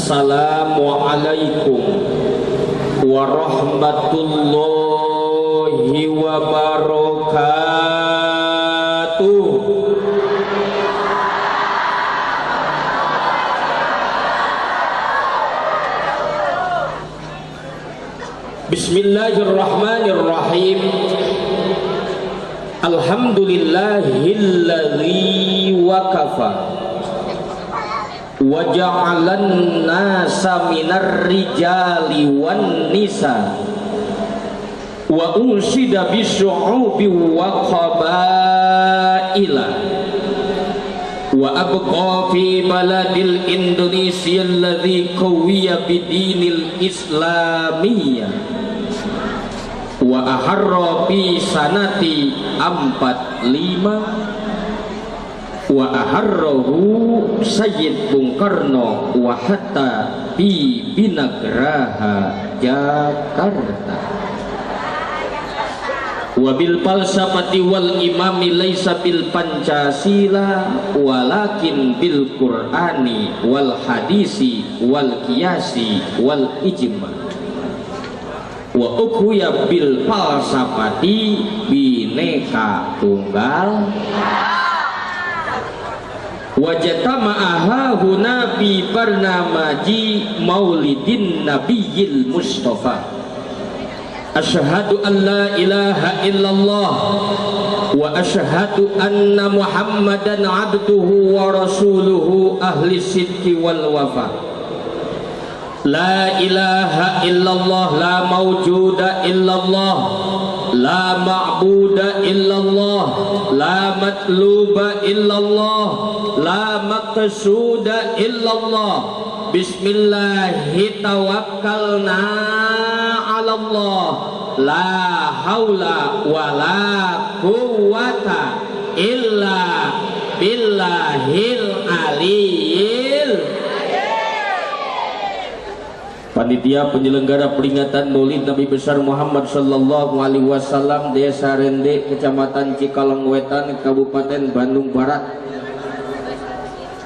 Assalamualaikum warahmatullahi wabarakatuh. Bismillahirrahmanirrahim. Alhamdulillahilladzi wakafa wa ja'alan nasa minar rijali wan nisa wa unsida bisyu'ubi wa qabaila wa abqa fi baladil Indonesia alladzi qawiya bidinil islamiyah wa aharra fi sanati 45 wa aharrahu Sayyid Bung Karno wa hatta bi Binagraha Jakarta wa bil falsafati wal imami laisa bil Pancasila walakin bil Qur'ani wal hadisi wal qiyasi wal ijma wa ukhuya bil falsafati bineka tunggal wajatama huna fi barnamaji maulidin nabiyil mustafa. Asyhadu an la ilaha illallah wa asyhadu anna muhammadan abduhu wa rasuluhu ahli sidqi wal wafa. La ilaha illallah, la mawjuda illallah, la ma'buda illallah, la matluba illallah, la maqsuda illallah. Bismillahi tawakkalna 'ala Allah, la haula wala quwwata illa billahil aliyil. Panitia penyelenggara peringatan Maulid Nabi besar Muhammad sallallahu alaihi wasallam Desa Rende, Kecamatan Cikalongwetan, Kabupaten Bandung Barat.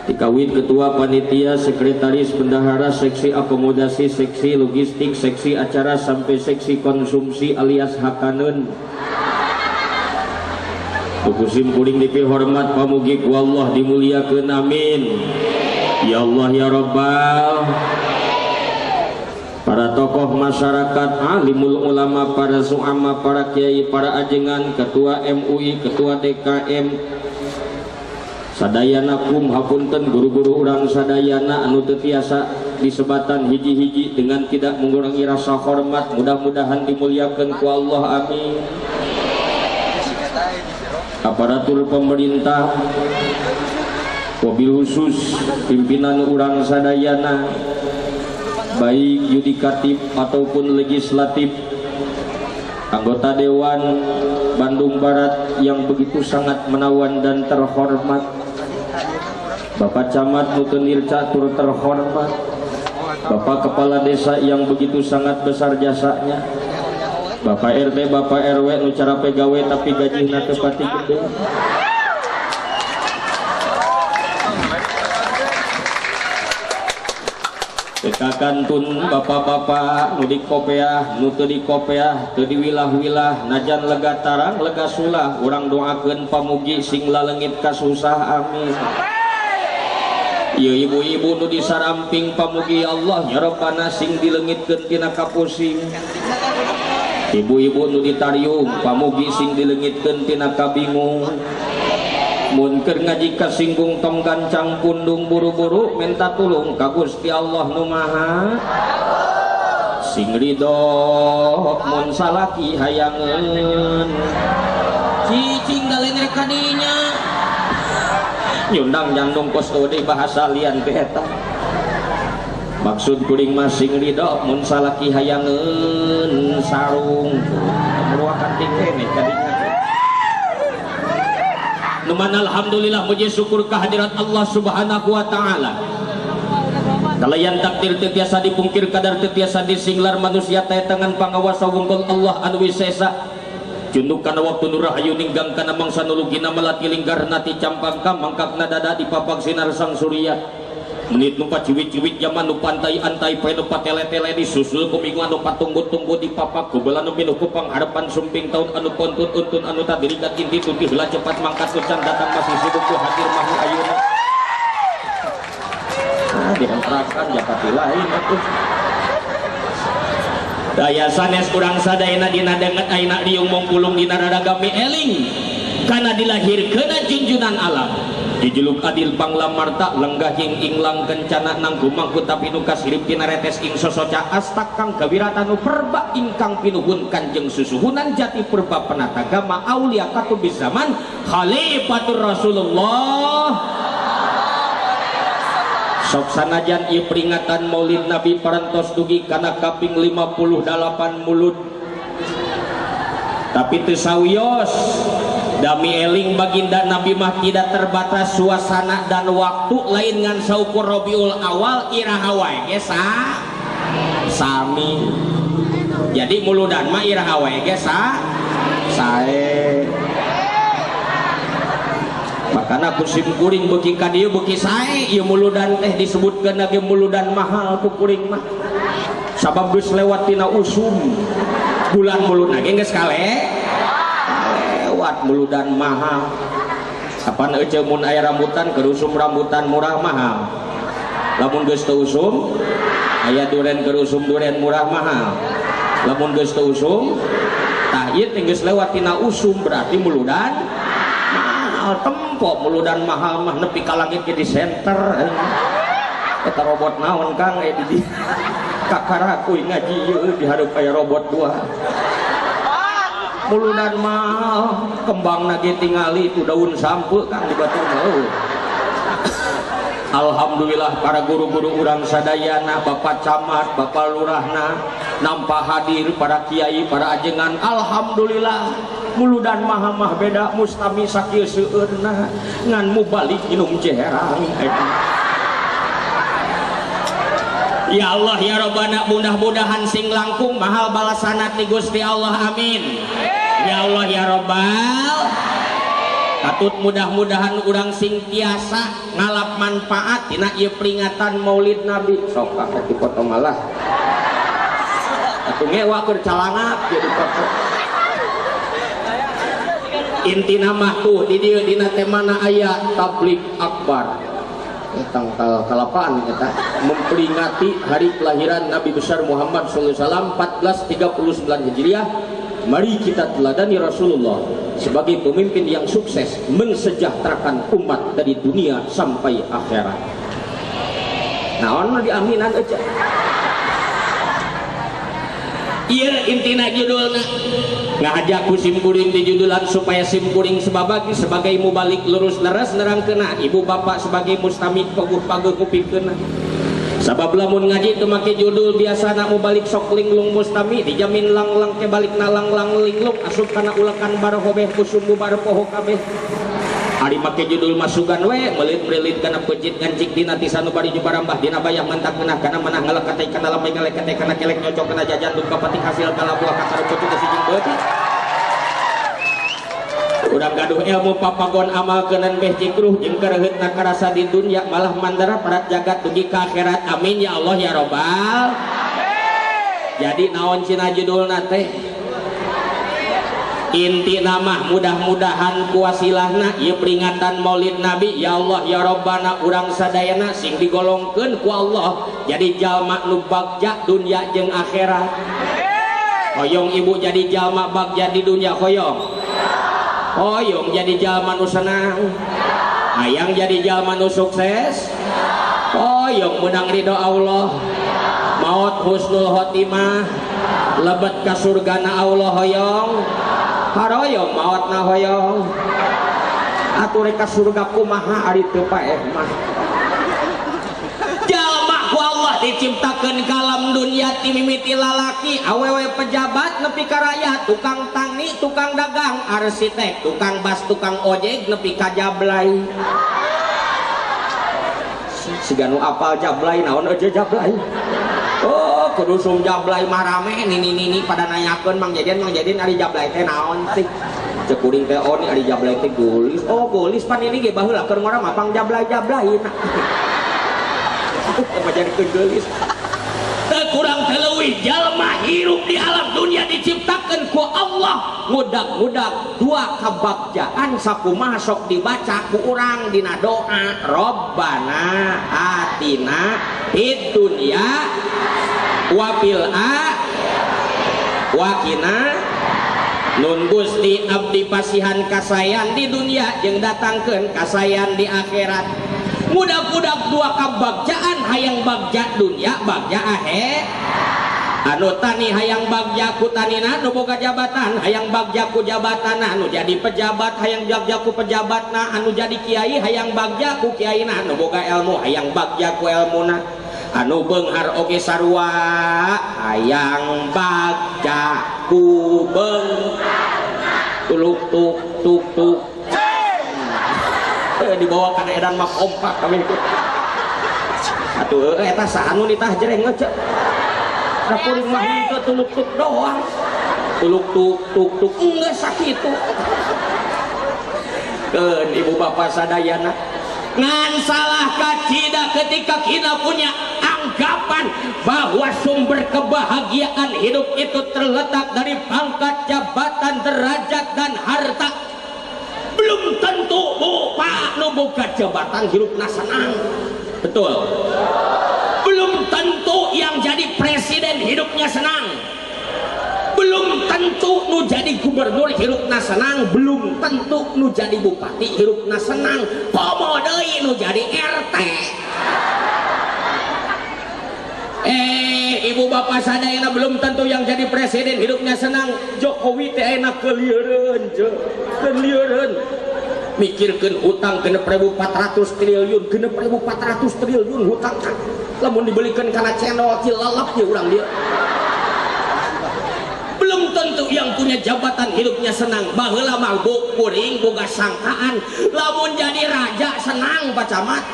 Dikawin ketua panitia, sekretaris, bendahara, seksi akomodasi, seksi logistik, seksi acara sampai seksi konsumsi alias hakaneun. Kusim kuring dipihormat pamugi ku Allah dimuliakeun, amin. Ya Allah ya Rabbal. Para tokoh masyarakat, alimul ulama, para suama, para kiai, para ajengan, ketua MUI, ketua DKM, sadayana kum hapunten guru-guru urang sadayana anu teu tiasa disebatan hiji-hiji dengan tidak mengurangi rasa hormat, mudah-mudahan dimuliakeun ku Allah, amin. Aparatur pemerintah, wabil khusus pimpinan urang sadayana, baik yudikatif ataupun legislatif, anggota Dewan Bandung Barat yang begitu sangat menawan dan terhormat, Bapak Camat Mutunir Catur terhormat, Bapak Kepala Desa yang begitu sangat besar jasanya, Bapak RT, Bapak RW nu cara pegawe tapi gajihna teu pati gede. Kantun bapak-bapak nu di kopeah, nu teu di kopeah, teu diwilah-wilah, najan lega tarang, lega sulah, urang doakeun pamugi sing lalengit kasusah, amin. Ieu ibu-ibu nu disaramping pamugi Allah ya Rabbana sing dileungitkeun tina kapusing. Ibu-ibu nu ditariung pamugi sing dileungitkeun tina kabingung. Mun keur ngaji kasinggung tong gancang pundung buru-buru minta tulung ka Gusti Allah nu Maha sing ridho mun salaki hayangeun cicing daleun rek kadinya nyundang nyandung kos deui bahasa lian teh eta maksud kuring mah sing ridho mun salaki hayangeun sarung meruakan tikene kadinya. Numan alhamdulillah puji syukur kehadirat Allah Subhanahu wa taala. Kalayan takdir teu tiasa dipungkir kadar teu tiasa disinglar manusia teh tangan pangawasa wungkul Allah anu wisesa. Cunduk kana waktu nu rahayu ninggang kana mangsa nu lugina melati linggar nati campangka mangkakna dada dipapag sinar sang surya. Menit nu paciwit-ciwit zaman nu pantai-antai poe nu patele-tele disusul ku minggu anu patunggu-tunggu di papak kubelan nu pinuh ku pangharapan sumping taun anu pontun untun anu tadirikat inti tuti heula cepat mangkat ucan datang masih sibuk ku hadir mahu ayeuna. Ah dikontrakan japati lain atuh. Daya sanes urang sadayana dina danget ayeuna riung mongkulung dina raragami eling kana dilahirkeuna junjunan alam. Dijuluk adil panglamarta lenggah ing inglang kencana nanggu mangku tapi nu kasirip tina retes ing sosoca astak kang gawiratanu perba ingkang pinuhun kanjeng susuhunan jati purba penatagama aulia katubi zaman khalifatur Rasulullah. Sok sanajan ieu peringatan Maulid Nabi parantos dugi kana kaping 58 mulud tapi teu sawios. Dami eling baginda Nabi mah tidak terbatas suasana dan waktu lain ngan saukur Rabiul Awal iraha wae ge sami. Jadi muludan mah iraha wae ge sae. Makana ku sim kuring beuki ka dieu beuki sae ieu muludan teh disebutkeun ge muludan mahal ku kuring mah. Sabab geus lewat tina usum bulan muludna ge geus kale lewat muludan mahal. Kapan ece mun aya rambutan kerusum rambutan murah mahal. Lamun geus teu usum aya duren kerusum duren murah mahal. Lamun geus teu usum tah ieu teh geus lewat tina usum berarti muludan mahal. Tempo muludan mahal mah nepi ka langit ge di center. Eta robot naon Kang aya di dieu. Kakarakuy ngaji ieu di hareup aya robot dua. Muludan mah kembang nage tingali itu daun sampe Kang di batur mah. Alhamdulillah para guru-guru urang sadayana, bapak camat, bapak lurahna nampak hadir, para kiai, para ajengan. Alhamdulillah muludan mah mah beda mustami sakieu seueurna ngan mubalik minum jeherang. Ya Allah ya Rabbana mudah-mudahan sing langkung mahal balasanna ti Gusti Allah, amin. Ya Allah ya Rabbal katut mudah-mudahan urang sing tiasa ngalap manfaat dina ieu peringatan Maulid Nabi. Sok kakek dipotong malah atuh ngewa keur calangap jadi potong. Intina mah tuh di dieu dina temana aya tabligh akbar tanggal kalapaan eta memperingati hari kelahiran Nabi besar Muhammad sallallahu alaihi wasallam 1439 Hijriah. Mari kita teladani Rasulullah sebagai pemimpin yang sukses mensejahterakan umat dari dunia sampai akhirat. Naon diaminan aja. Ieu intina judulna. Ngajak ku sim kuring di judulan supaya sim kuring sebabagi sebagai mubalik lurus leres nerangkeuna ibu bapak sebagai mustami paguh paguh kupikeuna. Sabab lamun ngaji teu make judul biasana mubalik sok linglung mustami dijamin langlang ke balik nalanglang linglung asup kana ulekan barhobeh kusumbu barpoho kabeh. Ari make judul masukan we melit-melit kana peuncit ngancik dina tisanu bari jubarambah dina bayah mantak meunah kana manah ngalekatei kana lamai ngalekatei kana kelek nyocok kana jajan duka patik hasil kalabuah kasarup cucu sijing beuti. Urang gaduh ilmu papagon amal keunan beh cikruh jeung kareheutna karasa di dunya malah mandara parat jagat dugi ka akhirat, amin ya Allah ya Robbal. Jadi naon cina judulna teh? Intina mah mudah-mudahan kuasilahna ieu peringatan Maulid Nabi ya Allah ya Robbana urang sadayana sing digolongkeun ku Allah jadi jalma nu bagja dunya jeung akhirat. Hoyong ibu jadi jalma bagja di dunya hoyong. Hoyong jadi jalma nu senang. Hayang jadi jalma nu sukses. Hoyong menang ridho Allah. Maot husnul khotimah. Lebet ka surgana Allah hoyong. Haroyong maotna hoyong. Atuh rek ka surga kumaha ari teu paeh mah. Jalma ku Allah diciptakeun ka alam dunya ti mimiti lalaki awewe pejabat nepi ka rakyat, tukang tani, tukang dagang, arsitek, tukang bas, tukang ojek nepi ka jablay. Siga nu apal jablay naon aja jablay. Oh, kudu sum jablay mah rame nini-nini pada nanyakeun Mang Jajan, Mang Jajan ari jablay teh naon sih? Cek kuring teh oh ari jablay teh gulis. Oh, gulis pan ini ge baheula keur ngora mah pang jablay-jablay. Eta mah jadikeun geulis. Teu kurang teu leuwih jalma hirup di alam dunia diciptakeun ku Allah ngudag-ngudag dua kabagjaan sakumaha sok dibaca ku urang dina doa Robbana atina fid dunya wa fil wa qina nun Gusti abdi pasihan kasayan di dunia jeung datangkeun kasayan di akhirat. Mudah-mudah dua kabagjaan hayang bagja dunia bagja ahe anu tani hayang bagja ku tanina nu boga jabatan hayang bagja ku jabatana anu jadi pejabat hayang bagja ku pejabatna anu jadi kiai hayang bagja ku kiaina anu boga ilmu hayang bagja ku elmuna anu beunghar oge sarua hayang bagja ku beunghar tuluk tuk tuk tuk dibawa kana edan mah kompak kami itu atuh eta saha nu ditah jereng cek kuring mah henteu tuluk tuk doang tuluk tuk tuk tuk geus sakitu keun ibu bapak sadayana ngan salah kacida ketika kita punya anggapan bahwa sumber kebahagiaan hidup itu terletak dari pangkat, jabatan, derajat dan harta. Belum tentu bu pak nu boga jabatan hirupna senang, betul. Belum tentu yang jadi presiden hidupnya senang, belum tentu nu jadi gubernur hirupna senang, belum tentu nu jadi bupati hirupna senang, komo deui nu jadi RT. Ibu bapak sadayana belum tentu yang jadi presiden hidupnya senang. Jokowi teh enak kelieureun, kelieureun. Mikirkeun hutang 6.400 triliun, 6.400 triliun hutang. Lamun dibelikeun kana cendol cilalap ye urang dieu. Belum tentu yang punya jabatan hidupnya senang. Baheula mah kuring boga sangkaan lamun jadi raja senang Pak Camat.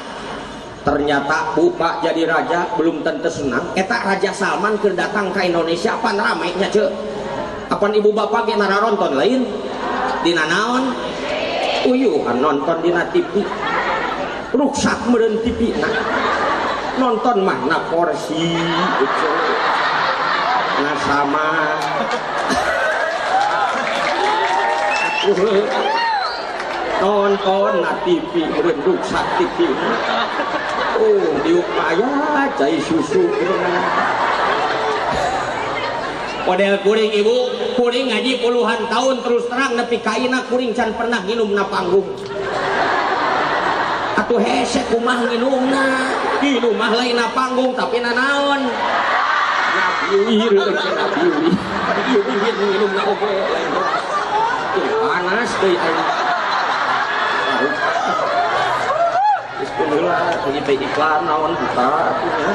Ternyata bu pak jadi raja belum tentu senang. Eta Raja Salman keur datang ke Indonesia apan rame nya ceu. Apan ibu bapak ge nararonton lain dina naon? Uyuhan nonton dina TV. Ruksak meureun TV na. Nonton mah na porsi na sama. Nonton na TV meureun ruksak TV. Oh, diuk aya cai susu. Model kuring ibu, kuring ngaji puluhan tahun terus terang nepi ka ayeuna kuring can pernah nginum na panggung. Atuh hese kumaha nginumna? Nginum mah lain na panggung tapi na naon? Nabi nabi. Ieu nginumna oge lain. Panas deui aing. Bismillah, kita iklan naon buka atunya.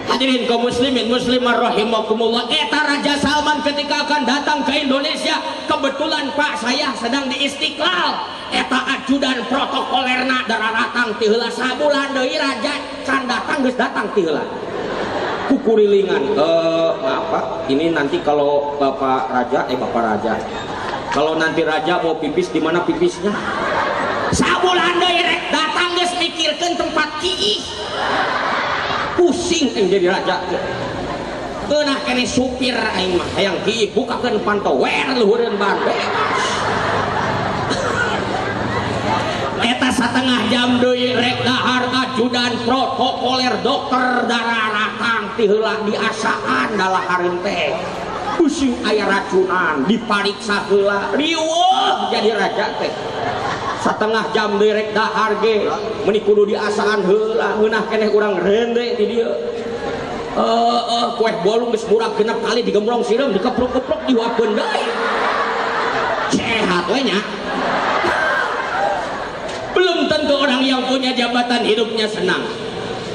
Hadirin kaum muslimin muslimah rahimakumullah. Eta Raja Salman ketika akan datang ke Indonesia, kebetulan Pak saya sedang di Istiqlal. Eta ajudan protokolerna dararatang ti heula sabulan deui raja can datang geus datang ti heula. Kukurilingan. Maaf Pak, ini nanti kalau Bapak Raja, Bapak Raja. Kalau nanti raja mau pipis di mana pipisnya? Sabulan deui rek datang geus mikirkeun tempat kiih. Pusing yang jadi raja. Keunah kene supir aing mah hayang kiih bukakeun panto wer luhureun ban bebas. Eta satengah jam deui rek dahar ajudan protokoler dokter dararatang ti heula diasaan dalahareun teh. Pusing aya racunan dipariksa heula riweuh jadi raja teh. Setengah jam deui rek dahar ge meuni kudu diasaan heula ngeunah keneh urang rende di dieu. Kue bolong geus murag genep kali digembrong sireum dikepruk-kepruk dihuapkeun deui. Sehat we nya. Belum tentu orang yang punya jabatan hidupnya senang.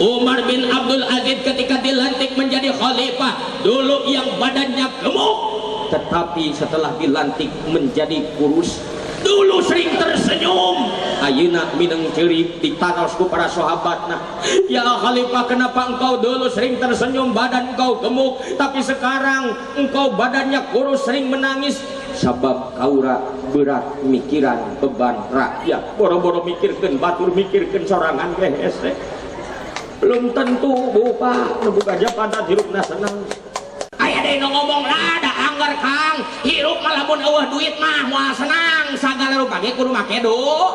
Umar bin Abdul Aziz ketika dilantik menjadi khalifah, dulu yang badannya gemuk, tetapi setelah dilantik menjadi kurus. Dulu sering tersenyum, ayeuna mineng ceurik ditaros ku para sahabatna. Ya khalifah, kenapa engkau dulu sering tersenyum, badan engkau gemuk, tapi sekarang engkau badannya kurus, sering menangis? Sabab kaura berat mikiran beban rakyat. Boro-boro mikirkeun batur, mikirkeun sorangan ge hese. Belum tentu bu pak nu boga jabatan hirupna senang. Aya deui nu ngomong lah, da angger Kang, hirup mah lamun eueuh duit mah moal senang, sagala rupa ge kudu make duit.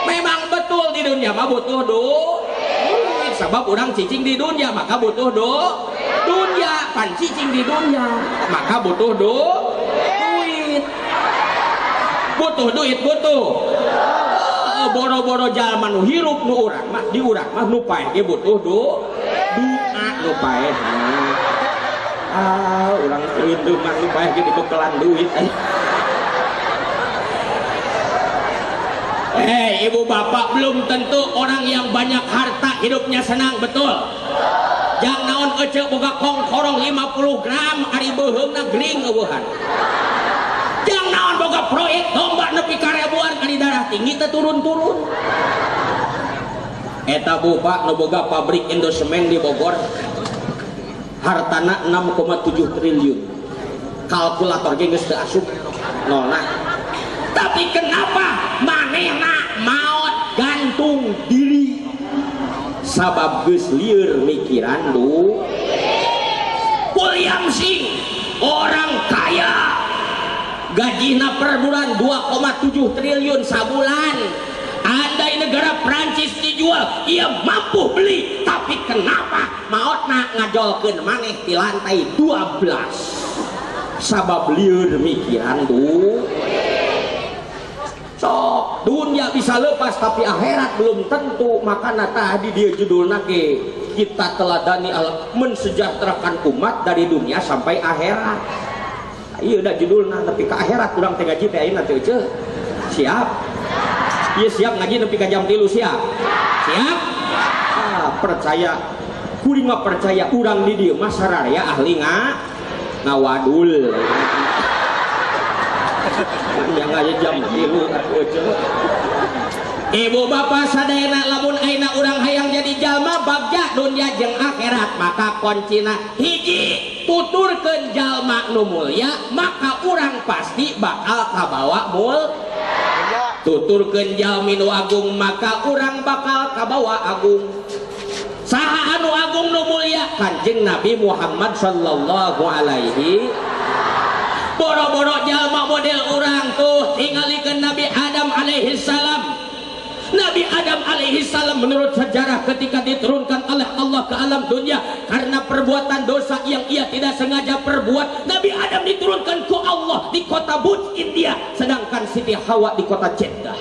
Memang betul di dunia mah butuh duit, sabab urang cicing di dunia maka butuh dunia, pan cicing di dunia maka butuh duit. Butuh duit, butuh. Boro-boro jalma nu hirup nu urang mah di urang mah nu paeh ge butuh doa nu paeh. Ah, urang teu mah nu paeh ge dibekelan duit. Hei, ibu bapak, belum tentu orang yang banyak harta hidupnya senang, betul? Jang naon ece boga kongkorong 50 gram ari beuheungna gering eueuhan. Jang naon boga proyek domba nepi ka ribuan ari darah tinggi teu turun-turun. Eta bu pak nu boga pabrik Indosemen di Bogor, hartana 6,7 triliun. Kalkulator ge geus teu asup nolna. Tapi kenapa manehna maot gantung diri? Sabab geus lieur mikiran du. William Singh, orang kaya, gajina per bulan 2,7 triliun sabulan. Andai negara Prancis dijual, ia mampu beli. Tapi kenapa maotna ngajolkeun maneh di lantai 12? Sabab lieur mikiran du. Sok dunia bisa lepas tapi akhirat belum tentu. Makana tadi dia judulna ge kita teladani Allah mensejahterakan umat dari dunia sampai akhirat. Iya udah judulna tapi ke akhirat urang teh ngaji teh ayeuna teh eueuh. Siap? Iya siap ngaji nepi ka jam 3 siap? Siap? Ah, percaya kuring mah percaya urang di dieu mah sararea ahli ngawadul. Yang aja jam 3 atuh. Ibu bapak sadayana lamun ayeuna urang hayang jadi jalma bagja dunia jeung akhirat, maka kuncina hiji tuturkeun jalma nu mulya, maka urang pasti bakal kabawa mul. Tuturkeun jalmi nu agung, maka urang bakal kabawa agung. Saha anu agung nu mulya? Kanjeng Nabi Muhammad sallallahu alaihi. Boro-boro jalma model urang tuh tingalikeun Nabi Adam alaihi salam. Nabi Adam alaihi salam menurut sejarah ketika diturunkan oleh Allah ke alam dunia karena perbuatan dosa yang ia tidak sengaja perbuat, Nabi Adam diturunkan ke Allah di kota Bud, India, sedangkan Siti Hawa di kota Jeddah.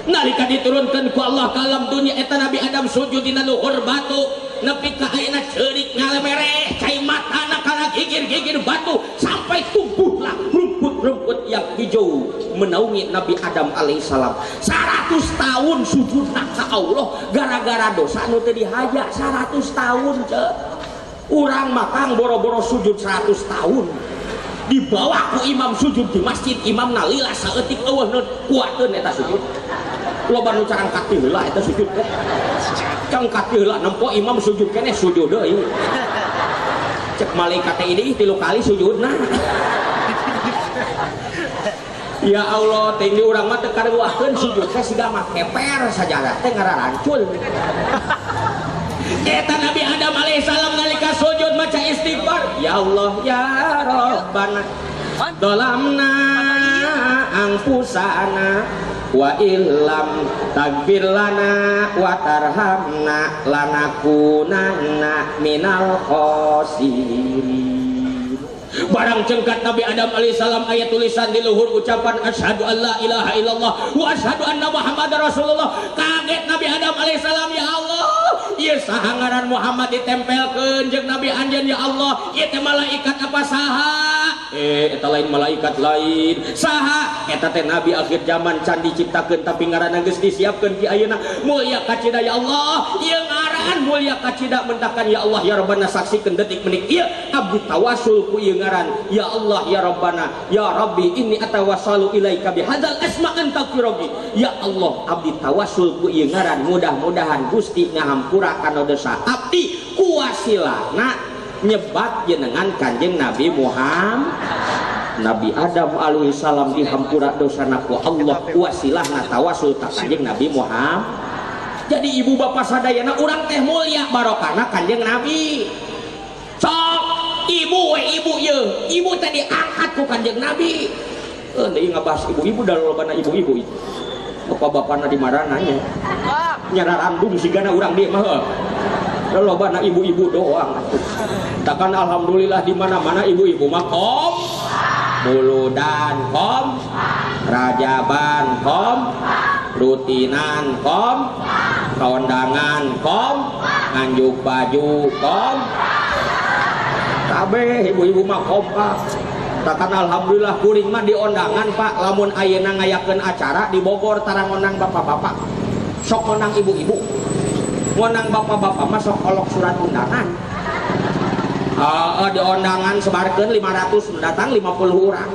Nalika diturunkan ke Allah ke alam dunia eta Nabi Adam sujud dina luhur batu nepi ka ayeuna ceurik ngalemereh cai matana kana gigir-gigir batu sampai tumbuhlah rumput-rumput yang hijau menaungi Nabi Adam alaihissalam. 100 tahun sujudna ka Allah gara-gara dosa nu teu dihaya. 100 tahun ceu. Urang mah kang boro-boro sujud 100 tahun. Dibawa ku imam sujud di masjid, imamna lila saeutik eueuh nu kuateun eta sujud. Loba nu carangkat ti heula eta sujud teh. Cangkat ti heula nempo imam sujud keneh sujud deui. Cek malaikat teh ini 3 kali sujudna. Ya Allah, tinggi urang mah teu karuakeun sujud teh siga mah keper sajadah teh ngararancul. Eta Nabi Adam alaihissalam nalika sujud maca istighfar, ya Allah ya Rabbana dolamna angfusana wa illam tagfir lana wa tarhamna lanakunanna minal khosirin. Barang cengkat Nabi Adam alaihissalam ayat tulisan di luhur ucapan asyhadu alla ilaha illallah wa asyhadu anna Muhammadar Rasulullah. Kaget Nabi Adam alaihissalam, ya Allah, ieu saha ngaran Muhammad ditempelkeun jeung Nabi anjeun, ya Allah, ieu teh malaikat apa saha? Eta lain malaikat lain. Saha? Eta teh nabi akhir zaman can diciptakeun tapi ngaranna geus disiapkeun ki ayeuna. Mulia kacida ya Allah, ieu ngaran mulia kacida mentakan ya Allah ya Rabbana saksikeun detik menit ieu abdi tawasul ku ieu ngaran. Ya Allah ya Rabbana, ya Rabbi inni atawassalu ilaika bihadzal asma an taghfirli. Ya Allah abdi tawasul ku ieu ngaran mudah-mudahan Gusti ngahampura kana dosa abdi kuwasilana nyebat jenengan Kanjeng Nabi Muhammad. Nabi Adam alaihi salam dihampura dosana ku Allah wasilahna tawasul ka Kanjeng Nabi Muhammad. Jadi ibu bapak sadayana urang teh mulia barokahna Kanjeng Nabi. Sok ibu we ibu ye, ibu teh diangkat ku Kanjeng Nabi. Deui ngabahas ibu-ibu da lolobana ibu-ibu itu. Bapak-bapakna di marananya. Nyararandung sigana urang dieu mah heuh. Lolobana ibu-ibu doang. Takkan alhamdulillah di mana-mana ibu-ibu mah kom muludan kom rajaban kom rutinan kom kondangan kom nganjuk baju kom kabeh ibu-ibu mah kompak. Takkan alhamdulillah kuring mah di ondangan Pak, lamun ayeuna ngayakeun acara di Bogor tarang ondang bapak-bapak sok ondang ibu-ibu, ngondang bapak-bapak mah sok olok surat undangan. Di undangan sebarkeun 500 datang 50 orang.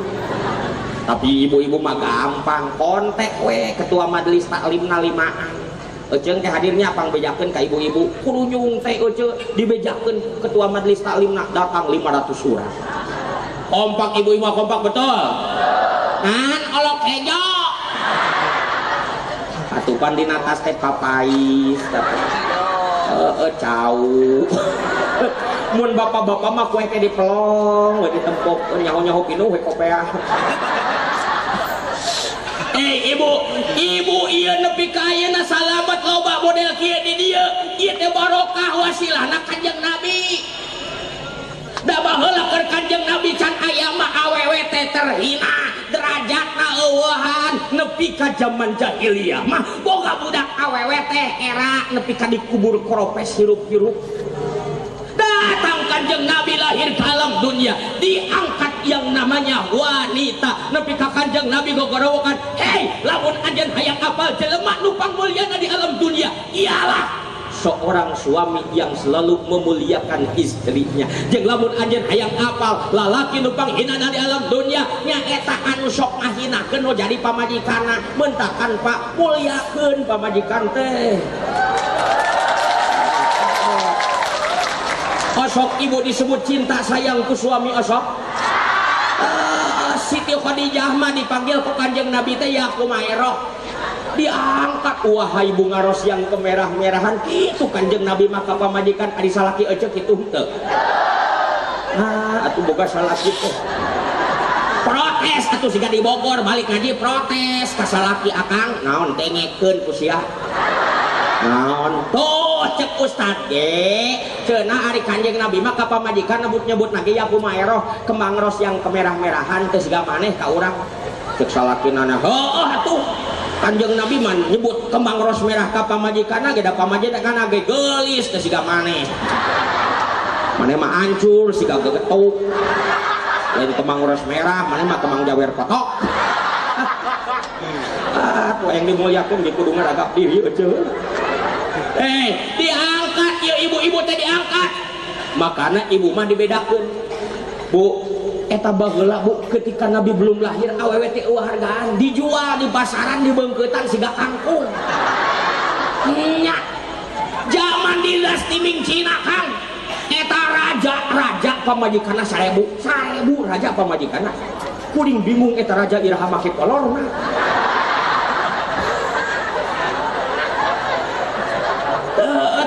Tapi ibu-ibu mah gampang kontak we ketua majelis taklimna limaan. Eceung teh hadirnya pangbejakeun ka ibu-ibu. Kurunyung teh ece dibejakeun ketua majelis taklimna datang 500 orang. Kompak ibu-ibu kompak betul. Kan olok hejo. Atupan dina tas teh papais. Cau. Mun bapak-bapak mah kue teh dipelong, we ditempok nyaho-nyaho pinuh we kopeah. Ibu, ibu ieu nepi ka ayeuna salamet loba model kieu di dieu, ieu teh barokah wasilahna Kanjeng Nabi. Da baheula keur Kanjeng Nabi can aya mah awewe teh terhina, derajatna eueuhan nepi ka zaman jahiliyah mah boga budak awewe teh era nepi ka dikubur koropes hirup-hirup. Datang Kanjeng Nabi lahir ke alam dunia, diangkat yang namanya wanita. Nepi ka Kanjeng Nabi gogorowokan, hei lamun anjeun hayang apal jelema nu pangmulyana di alam dunia ialah seorang suami yang selalu memuliakan istrinya. Jeung lamun anjeun hayang apal lalaki nu panghinana di alam dunia nyaeta anu sok ngahinakeun nu jadi pamajikanna. Mentakan Pak muliakeun pamajikan teh. Osok ibu disebut cinta sayang ku suami osok. Siti Khadijah mah dipanggil ku Kanjeng Nabi teh ya Kumaeroh. Diangkat wahai bunga ros yang kemerah-merahan kitu Kanjeng Nabi mah ka pamajikan ari salaki ece kitu henteu. Nah, atuh boga salaki teh. Protes atuh siga di Bogor balik ngaji protes ka salaki akang naon dengekeun ku sia. Naon tuh cek ustad ge cenah ari Kanjeng Nabi mah ka pamajikan nyebut-nyebut nage ya Kumaeroh kembang ros yang kemerah-merahan teh siga maneh ka urang. Cek salakinana heuh atuh Kanjeng Nabi mah nyebut kembang ros merah ka pamajikanna ge da pamajikanna ge geulis teh siga maneh. Maneh mah hancur siga gegetuk. Lain kembang ros merah, maneh mah kembang jawer kotok. Ah, tuh yang dimuliakeun ge kudu ngaragap diri eueuh. Diangkat ya ibu-ibu teh diangkat. Makana ibu mah dibedakeun. Bu, eta baheula Bu ketika Nabi belum lahir awewe teh eueuh hargaan, dijual di pasaran dibeungkeutan siga kangkung. Nya. Zaman dinasti Ming Cina Kang, eta raja-raja pamajikanna 1000, 1000 raja pamajikanna. Kuring bingung eta raja iraha make kolorna.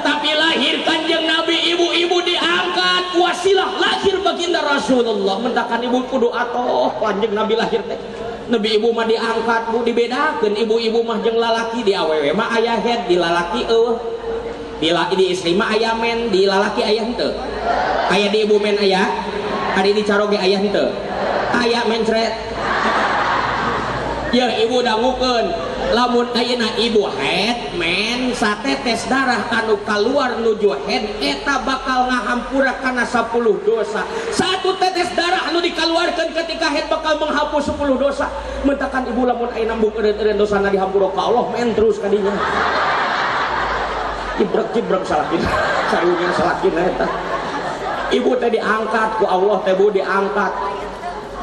Tapi lahir Kanjeng Nabi ibu-ibu diangkat wasilah lahir baginda Rasulullah. Mentakan ibu kudu atoh Kanjeng Nabi lahir teh. Nabi ibu mah diangkat bu dibedakeun ibu-ibu mah jeung lalaki di awewe mah aya head di lalaki eueuh. Di istri mah aya men di lalaki aya henteu. Aya di ibu men aya, ari di caroge aya henteu. Aya mencret. Ya ibu dangukeun lamun ayeuna ibu head men satetes darah anu kaluar nuju head eta bakal ngahampura kana 10 dosa. Satu tetes darah anu dikaluarkeun dikeluarkan ketika haid bakal menghapus 10 dosa. Mentakan ibu lamun aya nambung eureun-eureun dosana dihampura ka Allah men terus kadinya. Jibrek-jibrek salakin. Sarungin salakin eta. Ibu teh diangkat ku Allah teh bu diangkat.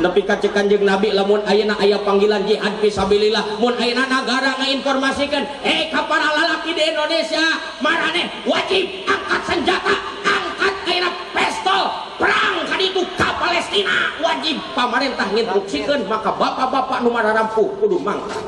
Nepi ka ceuk Kanjeng Nabi lamun ayeuna aya panggilan jihad fisabilillah, mun ayeuna nagara ngainformasikeun, ka para lalaki di Indonesia, maraneh wajib angkat senjata, angkat ayeuna pistol, perang ka ditu ka Palestina, wajib pamarentah nginstruksikeun, maka bapak-bapak nu mararampuh kudu mangkat.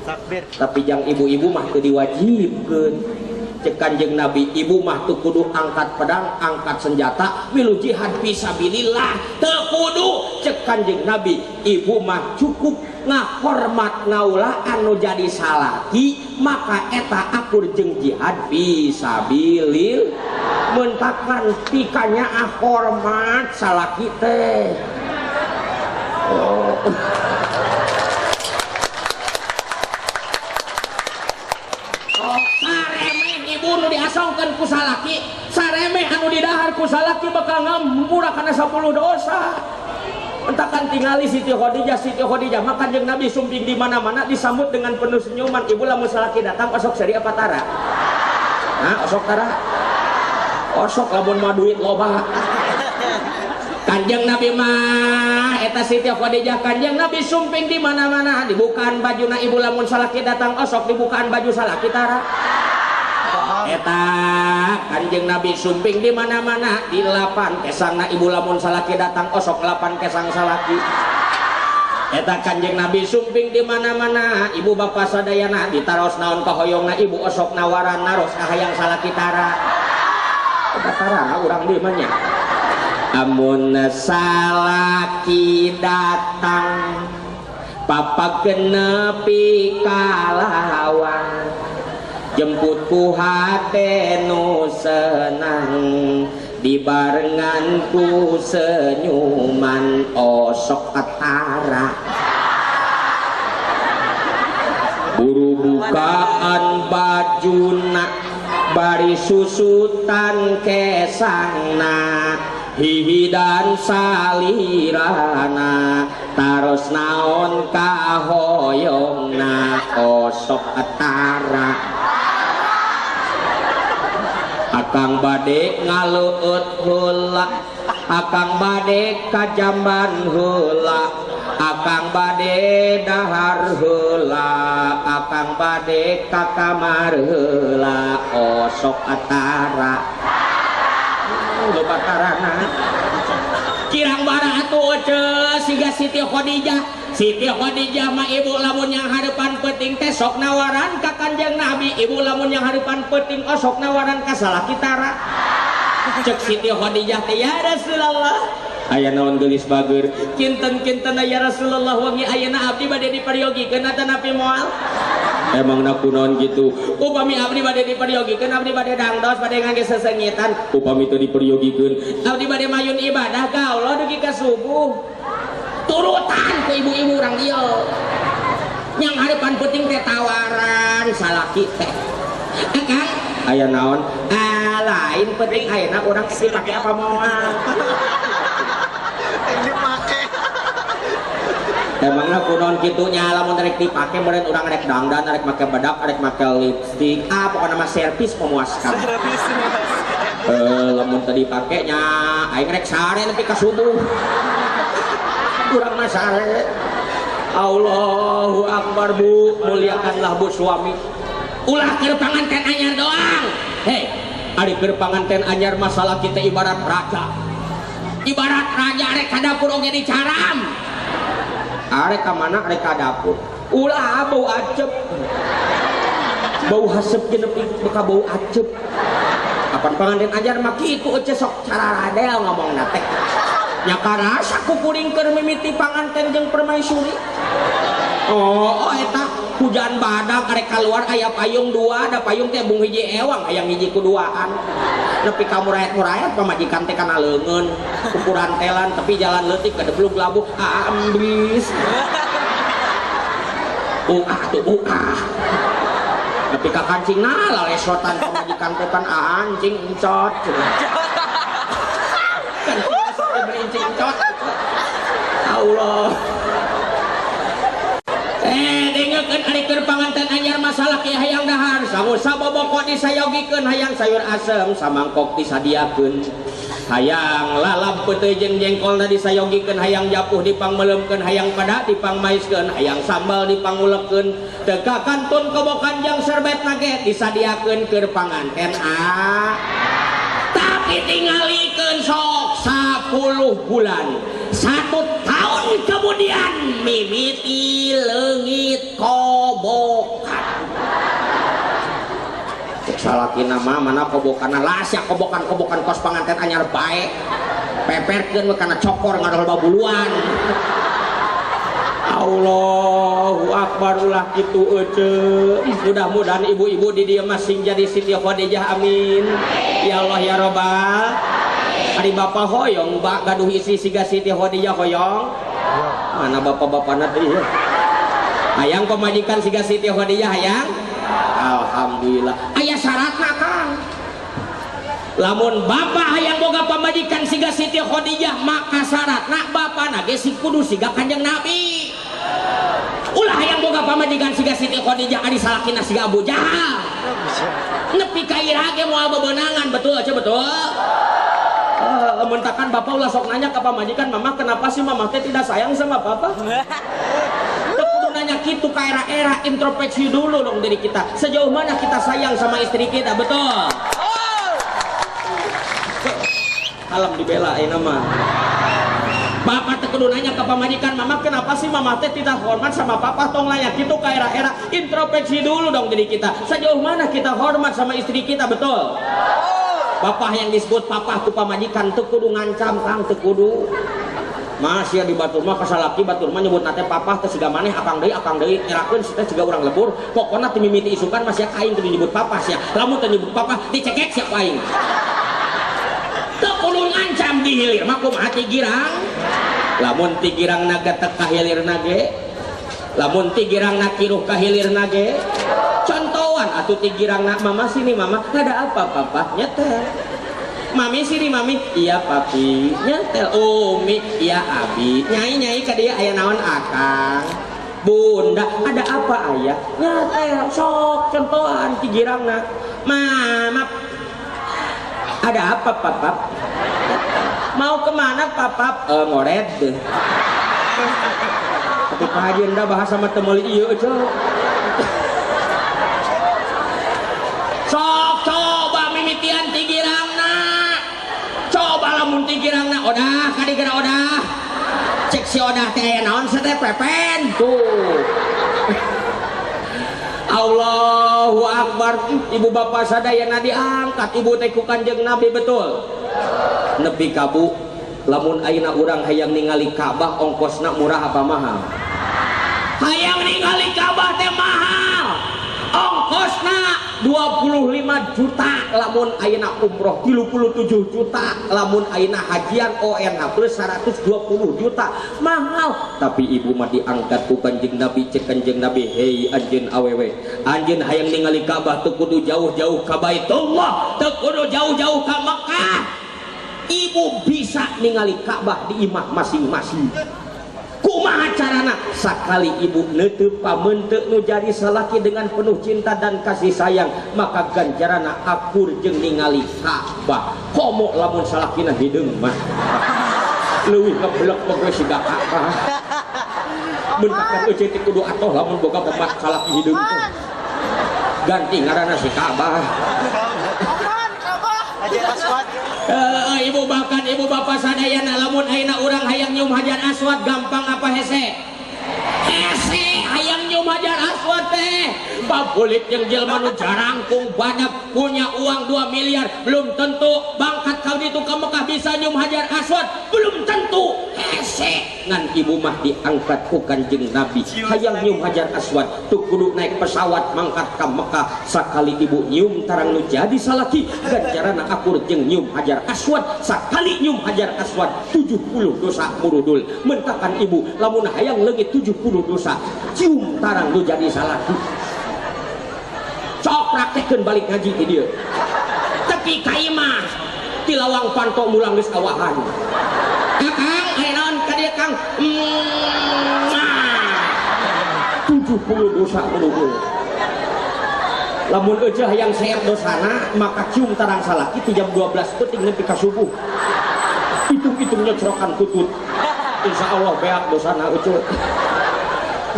Takbir. Tapi jang ibu-ibu mah teu diwajibkeun. Cek Kanjeng Nabi, ibu mah teu kudu angkat pedang, angkat senjata, milu jihad fisabilillah, teu kudu. Cek Kanjeng Nabi, ibu mah cukup ngahormat ngaulaan nu jadi salaki, maka eta akur jeung jihad fisabilillah. Mentakan pikanya ahormat salaki teh. Oh. Ibu nu diasongkeun ku salaki, saremeh anu didahar ku salaki bakal ngampura kana 10 dosa. Entakan tingali Siti Khadijah, Siti Khadijah mah Kanjeng Nabi sumping di mana-mana disambut dengan penuh senyuman. Ibu lamun salaki datang osok seri apa tara? Nah, osok tara. Osok lamun mah duit loba. Kanjeng Nabi mah eta Siti Khadijah Kanjeng Nabi sumping di mana-mana dibukaan bajuna ibu lamun salaki datang osok dibukaan baju salaki tara. Eta Kanjeng Nabi sumping di mana-mana di lapan kesangna ibu lamun salaki datang osok lapan kesang salaki. Eta Kanjeng Nabi sumping di mana-mana ibu bapa sadayana ditaros naon kahoyongna ibu osok nawaran naros kahayang salaki tara. Eta tarana urang di mah nya. Amun salaki datang papa kenepi kalawang, jemput ku hate nu senang, dibarengan ku senyuman osok ketara. Buru bukaan bajuna bari susutan kesangna, hihidan salirana taros naon kahoyongna osok ketara. Akang bade ngaleueut heula, akang bade kajamban heula, akang bade dahar heula, akang bade ka kamar heula osok atara. Loba tarana. Kirang bara atuh ece siga Siti Khadijah. Siti Khadijah mah ibu lamun yang hareupan peuting teh sok nawaran ka Kanjeng Nabi, ibu lamun yang hareupan peuting osok nawaran ka salaki tara. Cek Siti Khadijah teh, ya Rasulullah, aya naon geulis bager, kinten-kinten ya Rasulullah wangi ayeuna abdi bade diperyogikeun atanapi moal. Emangna kunaon kitu? Upami abdi bade diperyogikeun abdi bade dangdos bade ngangge sesengitan, upami teu diperyogikeun abdi bade mayun ibadah ka Allah dugi ka subuh. Turutan ku ibu-ibu urang dieu. Yang hareupan peuting teh tawaran salaki teh. Akang aya naon? Ah, lain penting ayeuna urang dipake apa moal. Dipake. Emangna kunaon kitu nya lamun rek dipake meureun urang rek dangdan, rek make bedak, rek make lipstik. Ah, pokona mah servis memuaskan. Servis memuaskan. Lamun teu dipake nya aing rek sare nepi ka subuh. Urang mah sare. Allahu akbar bu, muliakanlah bu suami. Ulah keur panganten anyar doang. Hei, ari keur panganten anyar masalah kita ibarat raja. Ibarat raja rek ka dapur oge dicaram. Arek ka mana rek ka dapur. Ulah bau acep. Bau hasep ge nepi ka bau acep. Apan panganten anyar mah kitu ece sok cararadel ngomongna teh. Nya karasa ku kuring keur mimiti panganten jeung permaisuri. Oh, eta hujan badak arek kaluar aya payung dua, da payung teh bung hiji ewang hayang hiji kuduaan. Nepi ka murayat-murayat pamajikan teh kana leungeun, ukuran telan tapi jalan leutik kadeblug labuh ambis. Uah tuh uah. Nepi ka kancingna lalesotan pamajikan teh pan anjing encot. Kan beli encot. Allah. Dengekeun ari keur panganten anyar masalah ki hayang dahar sangu saboboko disayogikeun hayang sayur asem samangkok disadiakeun hayang lalap peuteuy jeung jengkolna disayogikeun hayang japuh dipangmeuleumkeun hayang pada dipangmaiskeun hayang sambal dipangulekeun teu kakantun kobokan jang serbetna ge disadiakeun keur panganten tapi tingalikeun sok 10 bulan 1 tahun kemudian mimiti leungit kobokan. Salaki nama mana kobokan las ya kobokan-kobokan kos panganten anyar bae peperkeun we kana cokor ngadol babuluan. Allahu akbar ulah kitu euceu. Mudah-mudahan ibu-ibu di dieu masing jadi Siti Khadijah amin. Ya Allah ya Robbal. Ari bapak hoyong bak gaduh istri siga Siti Khadijah hoyong. Mana bapak-bapakna teh ieu? Hayang pamajikan siga Siti Khadijah hayang? Alhamdulillah. Aya syaratna Kang. Lamun bapak hayang boga pamajikan siga Siti Khadijah maka syaratna bapana ge sing kudu siga Kanjeng Nabi. Ulah hayang boga pamajikan siga Siti Khadijah ari salakina siga Abu Jahal. Nepi ka iraha ge moal bebenangan betul aja betul. Mentakan bapak ulah sok nanya ke pamajikan, mama kenapa sih mama teh tidak sayang sama papa? Kudu nanya gitu ke era-era, introspeksi dulu dong diri kita. Sejauh mana kita sayang sama istri kita, betul? Alam dibela ayeuna mah. Bapak teh kudu nanya ke pamajikan, mama kenapa sih mama teh tidak hormat sama papa? Tong nanya gitu ke era-era, introspeksi dulu dong diri kita. Sejauh mana kita hormat sama istri kita, betul? Bapak yang disebut papa ku pamajikan teu kudu ngancam Kang, teu kudu. Mas ya di batur mah kasalaki batur mah nyebut nate papa teh siga maneh akang deui nyerakeun si teh siga urang lebur. Pokona teu mimiti isukan masih aing teu nyebut papa sia. Lamun teu nyebut papa dicekek sia ku aing. Teu kudu ngancam di hilir mah kumaha ti girang. Lamun ti girangna getek ka hilirna ge. Lamun ti girangna kiruh ka hilirna ge. Contohan atuh ti girangna mama sini mama ada apa papa nyetel. Mami sini mami iya papi nyetel. Umi iya abi nyai nyai ka dieu aya naon akang. Bunda ada apa ayah nyetel sok contohan ti girangna. Mama ada apa papap? Mau kemana papap? Ngored. Tapi Pak Haji enda bahasa mah teu meuli ieu euy. Sok coba mimitian ti girangna. Coba lamun ti girangna odah ka digeura odah. Cek si odah teh aya naon teh pepen tuh. Allahu akbar. Ibu bapak sadayana diangkat ibu teh ku Kanjeng Nabi betul. Nepi ka bu lamun ayeuna urang hayang ningali Ka'bah ongkosna murah apa mahal? Hayang ningali Ka'bah teh mahal. Ongkosna 25 juta lamun ayeuna umroh, 37 juta lamun ayeuna hajian ONH plus 120 juta mahal. Tapi ibu mah diangkat ku Kanjeng Nabi, cek Kanjeng Nabi, hei anjeun awewe, anjeun hayang ningali Ka'bah teu kudu jauh-jauh ka Baitullah, teu kudu jauh-jauh ka Mekah. Ibu bisa ningali Ka'bah di imah masing-masing. Kumaha carana? Sakali ibu neuteup pamenteuk nu jadi salaki dengan penuh cinta dan kasih sayang, maka ganjarana akur jeung ningali Ka'bah. Komo lamun salakina hideung mah leuwih ngeblek poe siga Ka'bah. Bentakan euceu teh kudu atoh lamun boga pemat salaki hideung teh. Ganti ngaranna si Ka'bah. Ibu bahkan ibu bapak sadayana lamun ayeuna urang hayang nyium Hajar Aswad gampang apa hese? Hese hayang nyium Hajar Aswad teh. Pabulik jeung jelema nu jarangkung banyak punya uang 2 miliar belum tentu bangkat kau ditu ka Mekah bisa nyium Hajar Aswad belum tentu. Hese ngan ibu mah diangkat ku Kanjeng Nabi hayang nyium Hajar Aswad tuh kudu naik pesawat mangkat ka Mekah. Sakali ibu nyium tarang nu jadi salaki ganjarana akur jeung nyium Hajar Aswad. Sakali nyium Hajar Aswad 70 dosa murudul. Mentakan ibu lamun hayang leungit 70 dosa cium tarang nu jadi salaki. Sok praktekkeun balik ngaji di dieu. Tepi ka imah ti lawang panto mulang geus awahan. Akang aya naon ka dieu Kang? 70 dosa kudu. Lamun euceuh hayang seep dosana maka cium tarang salaki ti jam 12 peuting nepi ka subuh. Hitung-hitungnya cerokan kutut. Insya Allah beak dosana euceuh.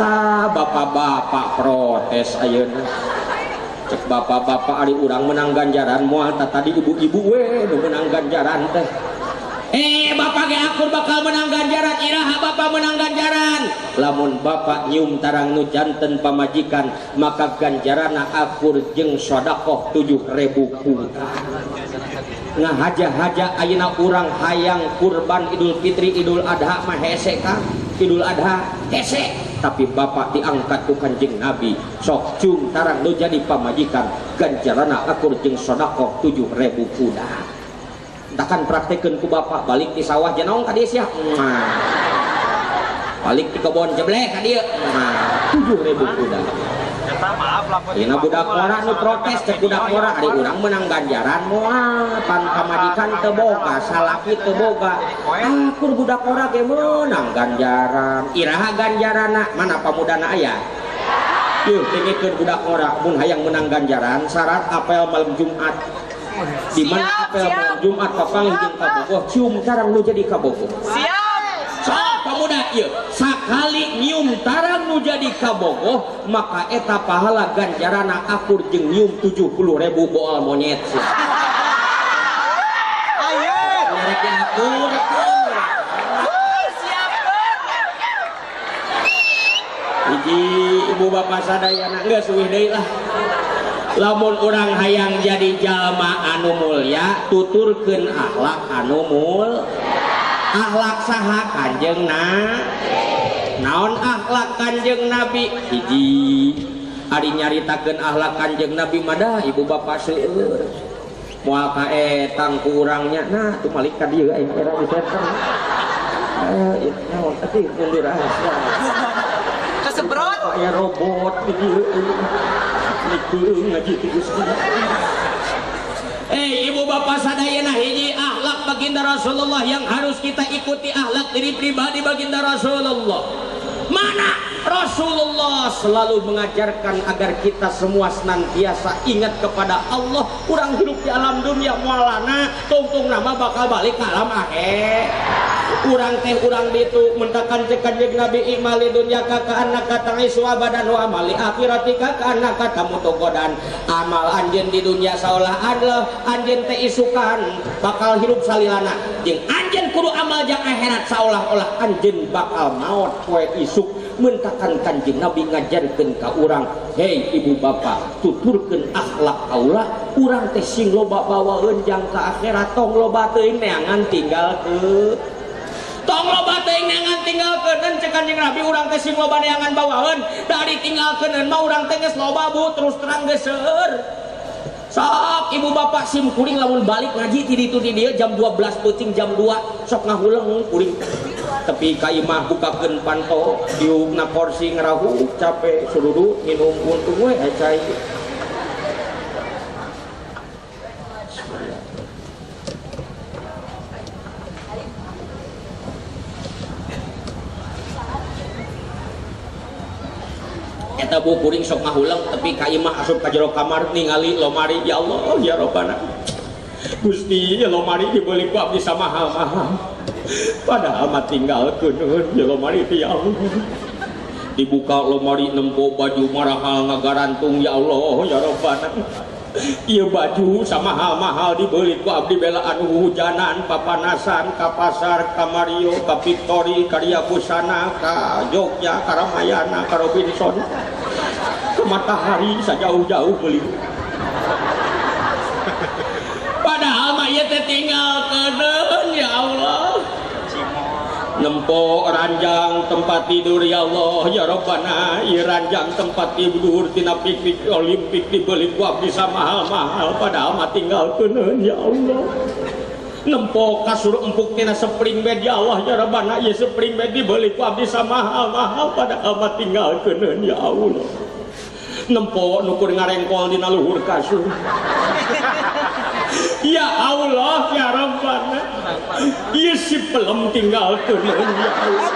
Ah, bapak-bapak protes ayeuna. Cek bapak-bapak ari urang menang ganjaran moal tah tadi ibu-ibu we nu menang ganjaran teh. Bapak ge akur bakal menang ganjaran, iraha bapak menang ganjaran. Lamun bapak nyium tarang nu janten pamajikan, maka ganjarana akur jeung sedekah 7.000 kuda. Ngahaja-haja ayeuna urang hayang kurban Idul Fitri, Idul Adha mah hese ka? Idul Adha hese, tapi bapak diangkat ku Kanjeng Nabi, sok cium tarang nu jadi pamajikan, ganjarana akur jeung sedekah 7.000 kuda. Takkan praktekeun ku bapak balik di sawah janaong ka dieu sia. Balik di kebon jebleh ka dieu. 7.000 kuda. Ayeuna budak ngora nu protes cek budak ngora ari urang menang ganjaran moal pan pamajikan teu boga salaki teu boga. Akur budak ngora ge meunang ganjaran. Iraha ganjarana mana pamudana aya? Yeuh dengekeun budak ngora mun hayang menang ganjaran syarat apel malam Jumat. Di mana apel malam Jumat papanggih jeung kabogoh cium tarang nu jadi kabogoh. Siap. Sok pamuda ieu sakali nyium tarang nu jadi kabogoh maka eta pahala ganjarana akur jeung nyium 70.000 boal monyet. Ayo. Nyarek akur. Siap. Hiji ibu bapak sadayana geus eueuh deui lah. Lamun urang hayang jadi jalma anu mulya tuturkeun akhlak anu mul. Akhlak saha Kanjeng Nabi? Naon akhlak Kanjeng Nabi? Hiji ari nyaritakeun akhlak Kanjeng Nabi madah ibu bapak seueur. Moal kaetang ku urangnya nah tumalik ka dieu aing era di setan. Eh naon teh mundur ah. Kesebrot. Aya robot di dieu. Ibu bapak sadayana hiji akhlak baginda Rasulullah yang harus kita ikuti, akhlak diri pribadi baginda Rasulullah. Mana Rasulullah selalu mengajarkan agar kita semua senantiasa ingat kepada Allah. Kurang hidup di alam dunia mualana tungtung nama bakal balik ke alam akhir. Urang teh urang ditu mentakan cek Kanjeng Nabi imali dunya ka annaka ta'isu abadan wa amali akhiratika ka annaka tamutu godan. Amal anjeun di dunia saolah adalah anjeun teh isukan bakal hirup salilana jeung anjeun kudu amal jang akhirat saolah-olah anjeun bakal maot poe isuk. Mentakan Kanjeng Nabi ngajarkeun ka urang, hei ibu bapak tuturkeun akhlak kaula urang teh sing loba bawaeun jang ka akhirat, tong loba teuing neangan tinggalkeun. Tong loba teuing neangan tinggalkeun cek Kanjeng Nabi urang teh sing loba neangan bawaeun, dari tinggalkeun mah urang teh geus loba bu terus terang geus seueur. Sok ibu bapak sim kuring lamun balik ngaji ti ditu ti dieu jam 12 peuting jam 2 sok ngahuleng kuring. Tapi ka imah bukakeun panto diukna kursi ngerahu capek sururu minum untung we cai. Eta bu kuring sok ngahuleng tapi ka imah asup ka jero kamar ningali lomari, ya Allah ya Robbana Gusti ya lomari dibeli ku abdi samahal-mahal padahal mah tinggalkeun ya lomari teh ya Allah. Dibuka lomari nempo baju marahal ngagarantung, ya Allah ya Robbana ieu baju samahal-mahal dibeli ku abdi belaan hujanan papanasan ka pasar ka Mario ka Victory ka Ria Busana ka Jogja ka Ramayana ka Robinson ke matahari sajauh-jauh beli. Padahal mah ieu teh tinggalkeun ya Allah. Nempo ranjang tempat tidur, ya Allah ya Robbana ieu ranjang tempat tidur tina piknik Olimpik dibeli ku abdi samahal-mahal padahal mah tinggalkeun ya Allah. Nempo kasur empuk tina spring bed, ya Allah ya Robbana ieu spring bed dibeli ku abdi samahal-mahal padahal mah tinggalkeun ya Allah. Nempo nukur ngarengkol dina luhur kasur. Ya Allah ya Rabbana ieu si pelem tinggalkeun ya Allah.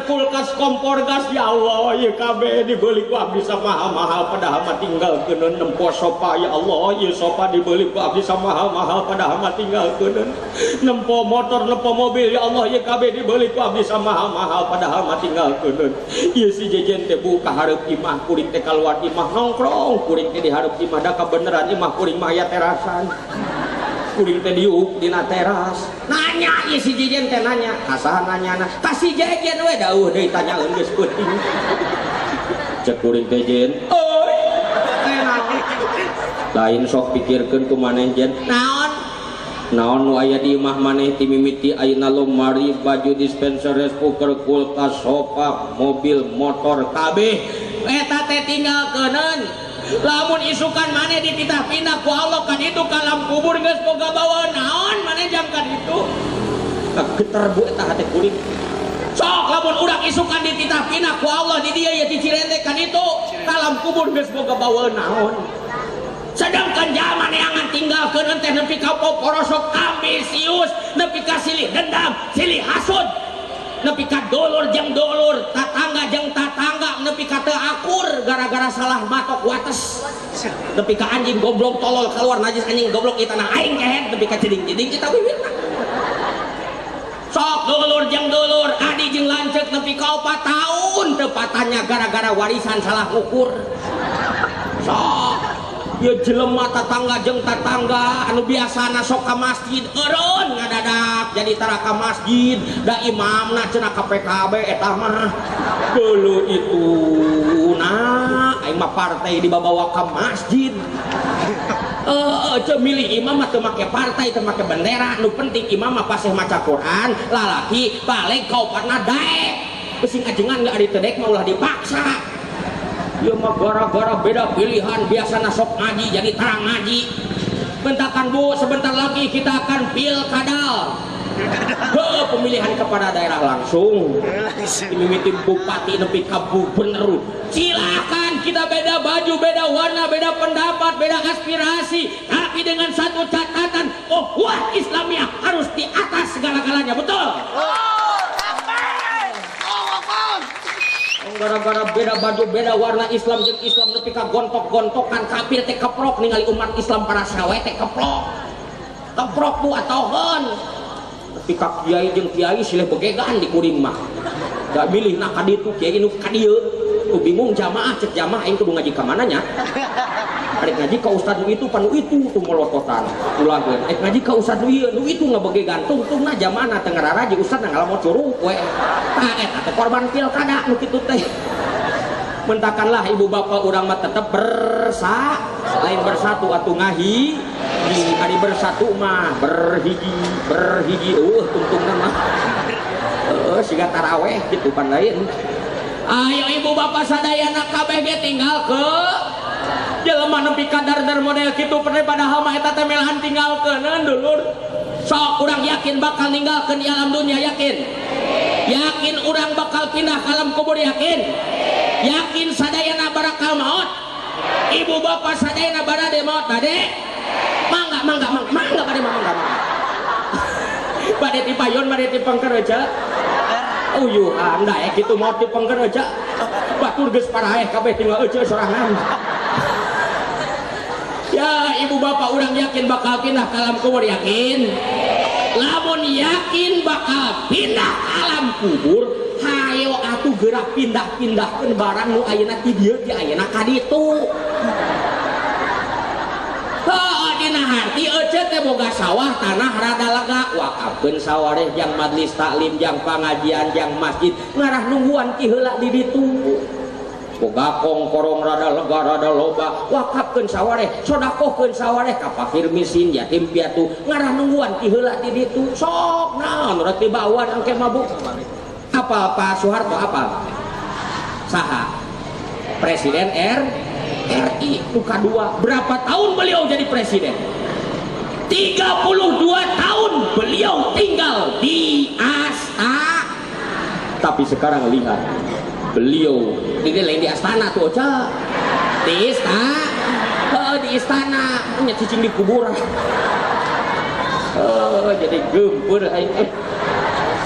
kulkas, kompor gas, ya Allah, ieu kabeh dibeli ku abdi samahal-mahal padahal mah tinggalkeun. Nempo sofa, ya Allah, ieu sofa dibeli ku abdi samahal-mahal padahal mah tinggalkeun. Nempo motor, nempo mobil, ya Allah, ieu kabeh dibeli ku abdi samahal-mahal padahal mah tinggalkeun. Ieu si Jejen teh bu ka hareup imah kuring teh, kaluar imah nongkrong kuring teh di hareup imah, da kabeneran imah kuring mah aya terasan. Kuring teh diuk dina teras nanya, ieu si Jejen teh nanya ka saha, nanyana ka si Jejen we, dauh deui tanyaeun geus peuting. Cek kuring teh, "Jen, euy, teh naon? Lain sok pikirkeun ku maneh, Jen. Naon? Naon nu aya di imah maneh ti mimiti ayeuna, lemari baju, dispenser, rice cooker, kulkas, sofa, mobil, motor, kabeh eta teh tinggalkeuneun. Lamun isukan maneh dititah pindah ku Allah kan itu ka alam kubur, geus boga bawa naon maneh jang kan itu?" Geter bu eta hate kuring. Sok lamun urang isukan dititah pindah ku Allah di dieu ya, di Cirende kan itu ka alam kubur, geus boga bawa naon? Sedangkan zaman yang tinggalkeun teh nepi ka porosok ambisius, nepi ka silih dendam, silih hasud, nepi ka dulur jeung dulur, tatangga jeung tatangga nepi ka teu akur gara-gara salah matok wates, nepi ka anjing goblok tolol keluar najis, anjing goblok ieu tanah aing kehed, nepi ka jeding-jeding kita wiwitna. Sok dulur jeung dulur, adi jeung lanceuk nepi ka 4 tahun teu patanya gara-gara warisan salah ukur. Sok ya jelema tatangga jeung tatangga anu biasana sok ka masjid eureun ngadadak jadi tara ka masjid, da imamna cenah ka PKB eta mah. Dulu itu nah aing mah partai dibawa ka masjid. Heeh, milih imam mah teu make partai, teu make bendera, nu penting imam mah paseh maca Quran, lalaki balik kaopatna daek. Pesing ajengan gak ari teu daek mah ulah dipaksa. Ieu mah gara-gara beda pilihan, biasana sok ngaji jadi terang ngaji. Bentakan bu, sebentar lagi kita akan pilkadal. Heuh, pemilihan kepada daerah langsung. Mimiti bupati nepi ka gubernur. Silakan kita beda baju, beda warna, beda pendapat, beda aspirasi, tapi dengan satu catatan, ukhuwah Islamiyah harus di atas segala-galanya, betul? Gara-gara beda baju, beda warna, Islam jeung Islam nepi ka gontok-gontokan, kafir teh keprok ningali umat Islam para sawe teh keprok. Keprok bu atoheun. Nepi ka kiai jeung kiai silih begegan di kuring mah. Da milih na ka ditu kiai nu ka dieu. Ku bingung jamaah, cek jamaah aing kudu ngaji ka mana nya? Arek ngaji ka ustad nu itu pan nu itu tuh molototan. Ulangkeun. Arek ngaji ka ustad nu ieu, nu itu ngabegegan, tungtungna jamaahna teu ngararaji, ustad na ngalamot curug we. Tah eta teh korban pilkada nu kitu teh. Mentakanlah ibu bapak, urang mah tetep lain bersatu atuh ngahi, ari bersatu mah berhiji berhiji, tungtungna mah. Heuh, siga taraweh kitu pan lain. Ayo ibu bapak sadayana kabeh ge tinggal ke jelema nepi ka dar model kitu pernah, padahal mah eta teh melahan tinggalkeun dulur. Sok urang yakin bakal ninggalkeun di alam dunia, yakin? Yakin urang bakal pindah ke alam kubur, yakin? Yakin sadayana barakal maut? Ibu bapak sadayana barade maut bade? Mangga mangga mangga mangga bade, mangga mangga. Bade ti payon, bade ti pengker aja. Uyuhan daek kitu maut ti pengker aja. Batur geus paraeh kabeh tinggal ece sorangan. Ya ibu bapak, urang yakin bakal pindah ke alam kubur, yakin? Lamun yakin bakal pindah ke alam kubur, hayo atuh gerak pindah-pindahkeun barang nu ayeuna ti dieu ti ayeuna ka ditu. Heuh, dina harti ece teh boga sawah tanah rada lega, wakafkeun sawareh jang majlis taklim, jang pangajian, jang masjid, ngarah nungguan ki heula di ditu. Boga kongkorong rada lega rada loba, wakafkeun sawareh, sodakohkeun sawareh ka fakir miskin, yatim piatu, ngarah nungguan ti heula di ditu. Sok naon rek dibawaan engke mabuk. Apa Pak Soeharto apa? Saha? Presiden RI nu kadua. Berapa tahun beliau jadi presiden? 32 tahun beliau tinggal di Astana. Tapi sekarang lihat beliau ini lain di astana tuh, Oca. Di istana, di istana punya cicing di kuburan. Jadi gempur aing.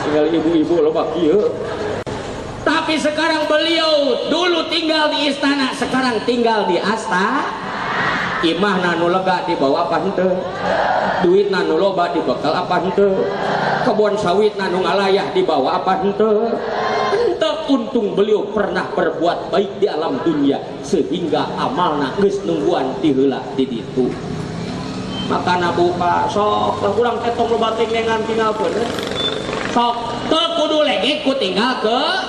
Tinggal ibu-ibu loba kieu. Tapi sekarang beliau dulu tinggal di istana, sekarang tinggal di asta. Imahna nu lega dibawa apa henteu? Duitna nu loba dibekal apa henteu? Kebon sawitna nu ngalayah dibawa apa henteu? Henteu. Untung beliau pernah berbuat baik di alam dunia sehingga amalna geus nungguan ti heula di ditu. Makana buka sok lah urang teh tong loba teh tinggalkeun. Sok teu kudu legek ku tinggalkeun.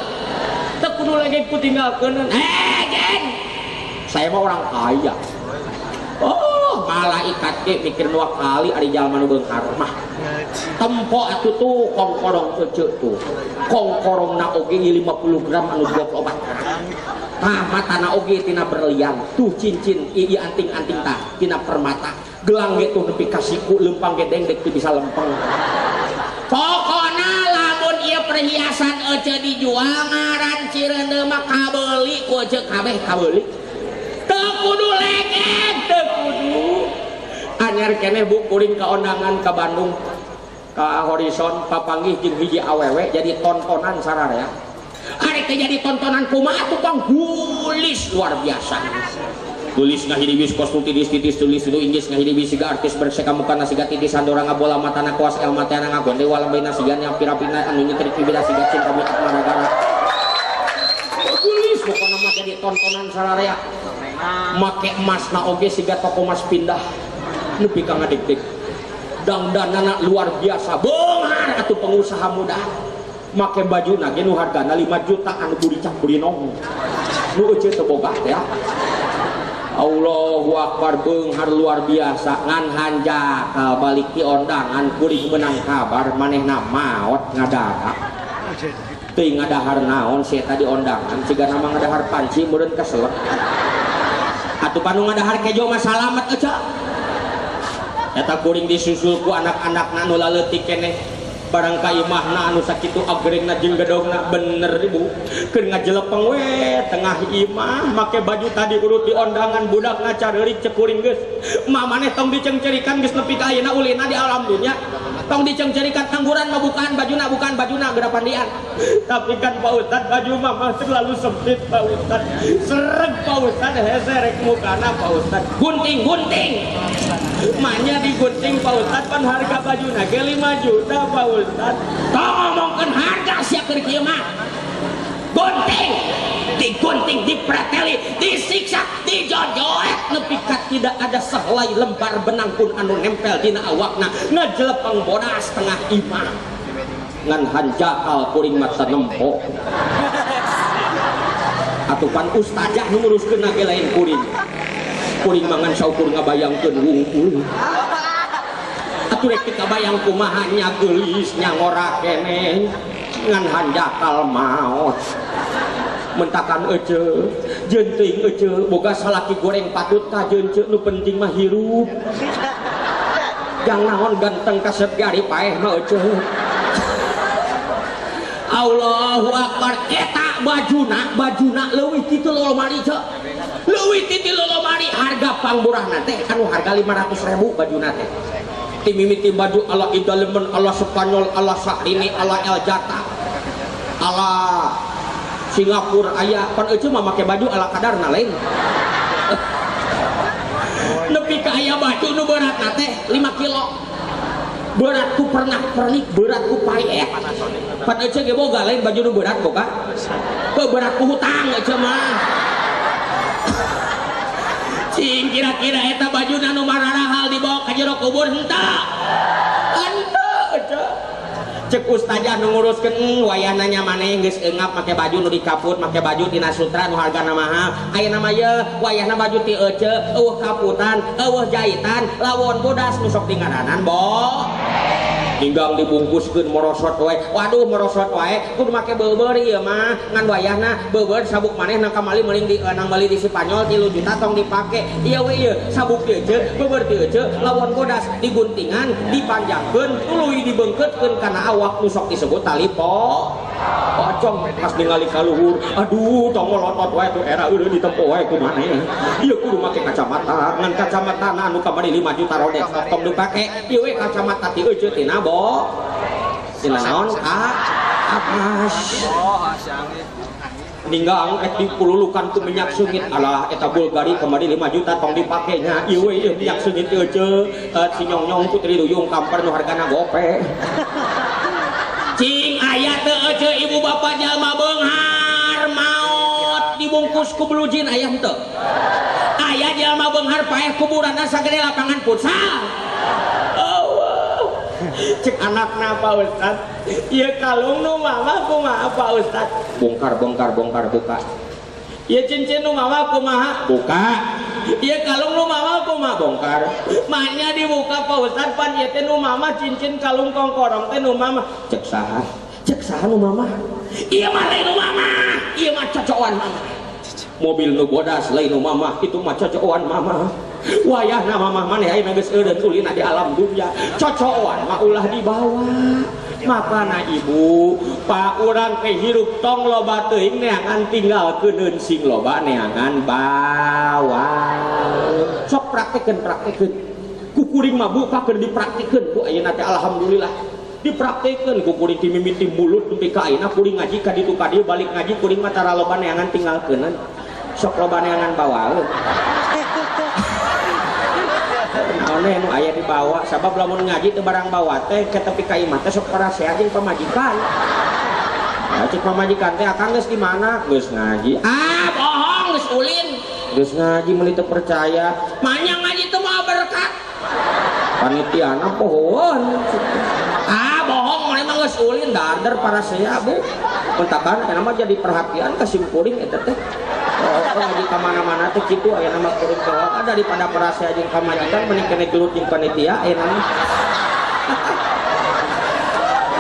Teu kudu legek ku tinggalkeun. Jeng. Saya mah orang kaya. Oh, malaikat ge mikir dua kali ari jalma nu beunghar mah. Tempo atuh tuh kongkorong eceu tuh. Kongkorongna oge 50 gram anu 24 gram. Tah matana oge tina berlian. Tuh cincin ieu anting-anting tah tina permata. Gelang ge tuh nepi ka siku leumpang ge dengdek teu bisa lempeng. Pokona lamun ieu perhiasan eceu dijual ngaran Cireundeu mah kabeuli ku eceu kabeh kabeuli. Teu kudu legek, teu kudu. Anyar keneh bu kuring ka ondangan ka Bandung ka Horizon papanggih jeung hiji awewe jadi tontonan sararea. Arek teh jadi tontonan kumaha tukang gulis luar biasa. Tulis ngahiriwis kos titis titis tulis itu inggris ngahiriwis siga artis berseka mukana siga titis handora ngabola matana kuas el matana ngagonde walambaina siga nya pirapina anu nyetrik bibira siga cinta mitak maragara. Gulis pokona mah jadi tontonan sararea. Make emasna oge siga toko emas pindah nepi ka ngadegdeg. Dangdanana luar biasa beunghar atuh pengusaha muda. Make bajuna ge nu hargana 5 juta anu buricak burinong. Nu euceu teu boga teh. Allahu akbar beunghar luar biasa ngan hanjakal balik ti ondangan kuring menang kabar manehna maot ngadadak. Teuing ngadahar naon sia tadi ondangan siga nama ngadahar panci meureun keselek. Atuh panu ngadahar kejo mah salamet euceu. Eta kuring disusul ku anak-anakna nu laleutik keneh barang ka imahna anu sakitu agrengna jeung gedongna bener ibu keur ngajelepeng we tengah imah make baju tadi urut di ondangan budakna careurik cek kuring geus mamane tong dicengcerikan geus nepi ka ayeuna ulina di alam dunya tong dicengcerikan angguran mah bukaan bajuna geura pandian. Tapi kan Pak Ustad baju mama terlalu sempit Pak Ustad sereg Pak Ustad hese rek mukana Pak Ustad gunting-gunting manya digunting Pak Ustad pan harga bajuna ge 5 juta Pak Ustad tong ngomongkeun harga sia keur kieu mah gunting digunting dipreteli disiksa dijojoet nepi ka tidak ada sehelai lembar benang pun anu nempel dina awakna ngajelepeng bodas tengah imah ngan hanjakal kuring mah teu nempo. Atuh pan ustazah nu nguruskeun ge lain kuring. Kuring mangan saukur ngabayangkeun wungkul. Atuh rek teu kabayang kumaha nya geulis nya ngora keneh ngan hanjakal maot. Mentakan eceu, jeung teuing eceu boga salaki goreng patut ka jeung ceu nu penting mah hirup. Jang naon ganteng kasep gari paeh mah eceu. Allahu akbar eta bajuna leuwih ti lolomari ceu. Leuwih ti lolomari harga pangmurahna teh anu harga 500.000 bajuna teh. Ti mimiti baju ala Idalemen, ala Spanyol, ala Sahrini, ala El Jata, ala Singapura aya pan euceu mah make baju ala kadarna lain. Nepi ka aya baju nu beratna teh 5 kilo. Berat ku pernah pernik, berat ku paet. Pan euceu ge boga lain baju nu berat boga. Ke berat ku hutang euceu mah. Cing kira-kira eta bajuna nu mararahal dibawa ka jero kubur henteu. Henteu euceu. Cek ustazah nu nguruskeun wayahna nya maneh geus eungap make baju nu dikaput, make baju tina sutra nu hargana mahal. Ayeuna mah ye wayahna baju ti eceu, eueuh kaputan, eueuh jahitan, lawon bodas nu sok dingaranan bo. Ninggang dibungkuskeun morosot wae. Waduh morosot wae kudu make beubeur ieu mah ngan wayahna beubeur sabuk maneh nang kamali meuring di nang meuli di Spanyol 3 juta tong dipake. Ieu we ieu sabuk ti eceu, beubeur ti eceu, lawon bodas diguntingan, dipanjangkeun, tuluy dibeungkeutkeun kana awak nu sok disebut tali po. Pocong pas ningali ka luhur, aduh tong ngolotot wae tuh era eueuh ditempo wae ku maneh. Ieu kudu make kacamata, ngan kacamatana anu kamari 5 juta rodex tong dipake. Ieu we kacamata ti eceu tina bo. Tina naon ka? Apas. Oh, Ninggang ek dipululukan ku minyak seungit alah eta Bulgari kamari 5 juta tong dipake nya ieu we ieu minyak seungit ieu ceu si nyong-nyong putri duyung kamper nu hargana gope. Cing aya teu eceu ibu bapak jalma beunghar maot dibungkus ku blujin aya henteu. Aya jalma beunghar paeh kuburanna sagede lapangan futsal. Allah. Cek anakna Pak Ustad, ieu kalung nu mama kumaha Pak Ustad? Bongkar bongkar bongkar buka. Ieu cincin nu mama kumaha? Buka. Ieu kalung nu mama kumaha? Bongkar. Mahnya dibuka Pak Ustad pan ieu teh nu mama cincin kalung kongkorong teh nu mama. Cek saha? Cek saha nu mama? Ieu mah lain nu mama. Ieu mah cocokan mama. Mobil nu bodas lain nu mama, itu mah cocokan mama. Wayahna mamah maneh ayeuna geus eureun ulina di alam dunya. Cocokan mah ulah dibawa. Makana ibu, pak urang teh hirup tong loba teuing neangan tinggalkeuneun sing loba neangan bawa. Sok praktekeun praktekeun. Ku kuring mah buka keur dipraktekeun bu ayeuna teh alhamdulillah. Dipraktekeun ku kuring ti mimiti mulut nepi ka ayeuna kuring ngaji ka ditu ka dieu balik ngaji kuring mah tara loba neangan tinggalkeuneun. Sok loba neangan bawaeun. Naon nu aya dibawa sabab lamun ngaji teu barang bawa teh ke tepi ka imah teh sok parasea jeung pamajikan. Ya cek pamajikan teh akang geus di mana? Geus ngaji. Ah bohong geus ulin. Geus ngaji meuli teu percaya. Manya ngaji teu moal berkat. Panitiana pohoan. Ah bohong maneh mah geus ulin darder parasea bu. Mentakan kana mah jadi perhatian ka simkuring eta teh. Oh, ngaji ka mana-mana teh kitu aya nama kuring teh daripada parasea jeung pamajikan mending kene gelut jeung panitia aya nama.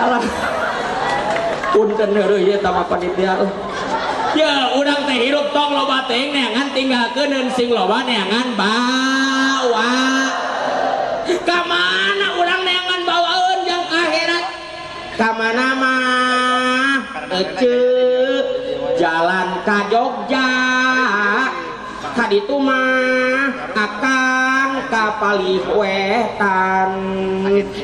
Alah. Punten heueuh ieu tah mah panitia. Ya urang teh hirup tong loba teuing neangan tinggalkeuneun sing loba neangan bawa. Ka mana urang neangan bawaeun jeung akhirat? Ka mana mah eceu jalan ka Jogja ka ditu mah akang ka palih wetan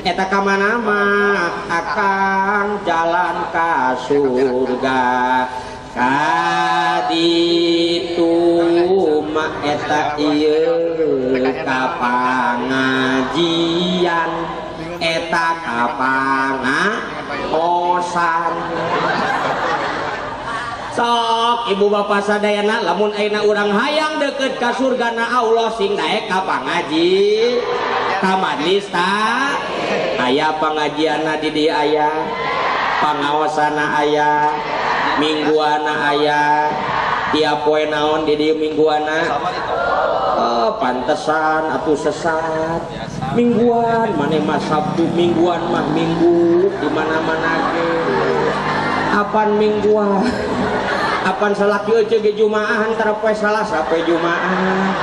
eta ka mana mah akang jalan ka surga ka ditu mah eta ieu ka pangajian eta ka pangaosan. Sok ibu bapak sadayana lamun ayeuna urang hayang deukeut ka surgana Allah sing daek ka pangaji ka majlis ta aya pangajianna di dieu aya pangaosana aya mingguana aya tiap poe naon di dieu mingguana. Oh pantesan atuh sesat mingguan maneh mah Sabtu mingguan mah minggu di mana-mana ge apan mingguan apan salaki euceu ge Jumaah antara poe Salasa poe Jumaah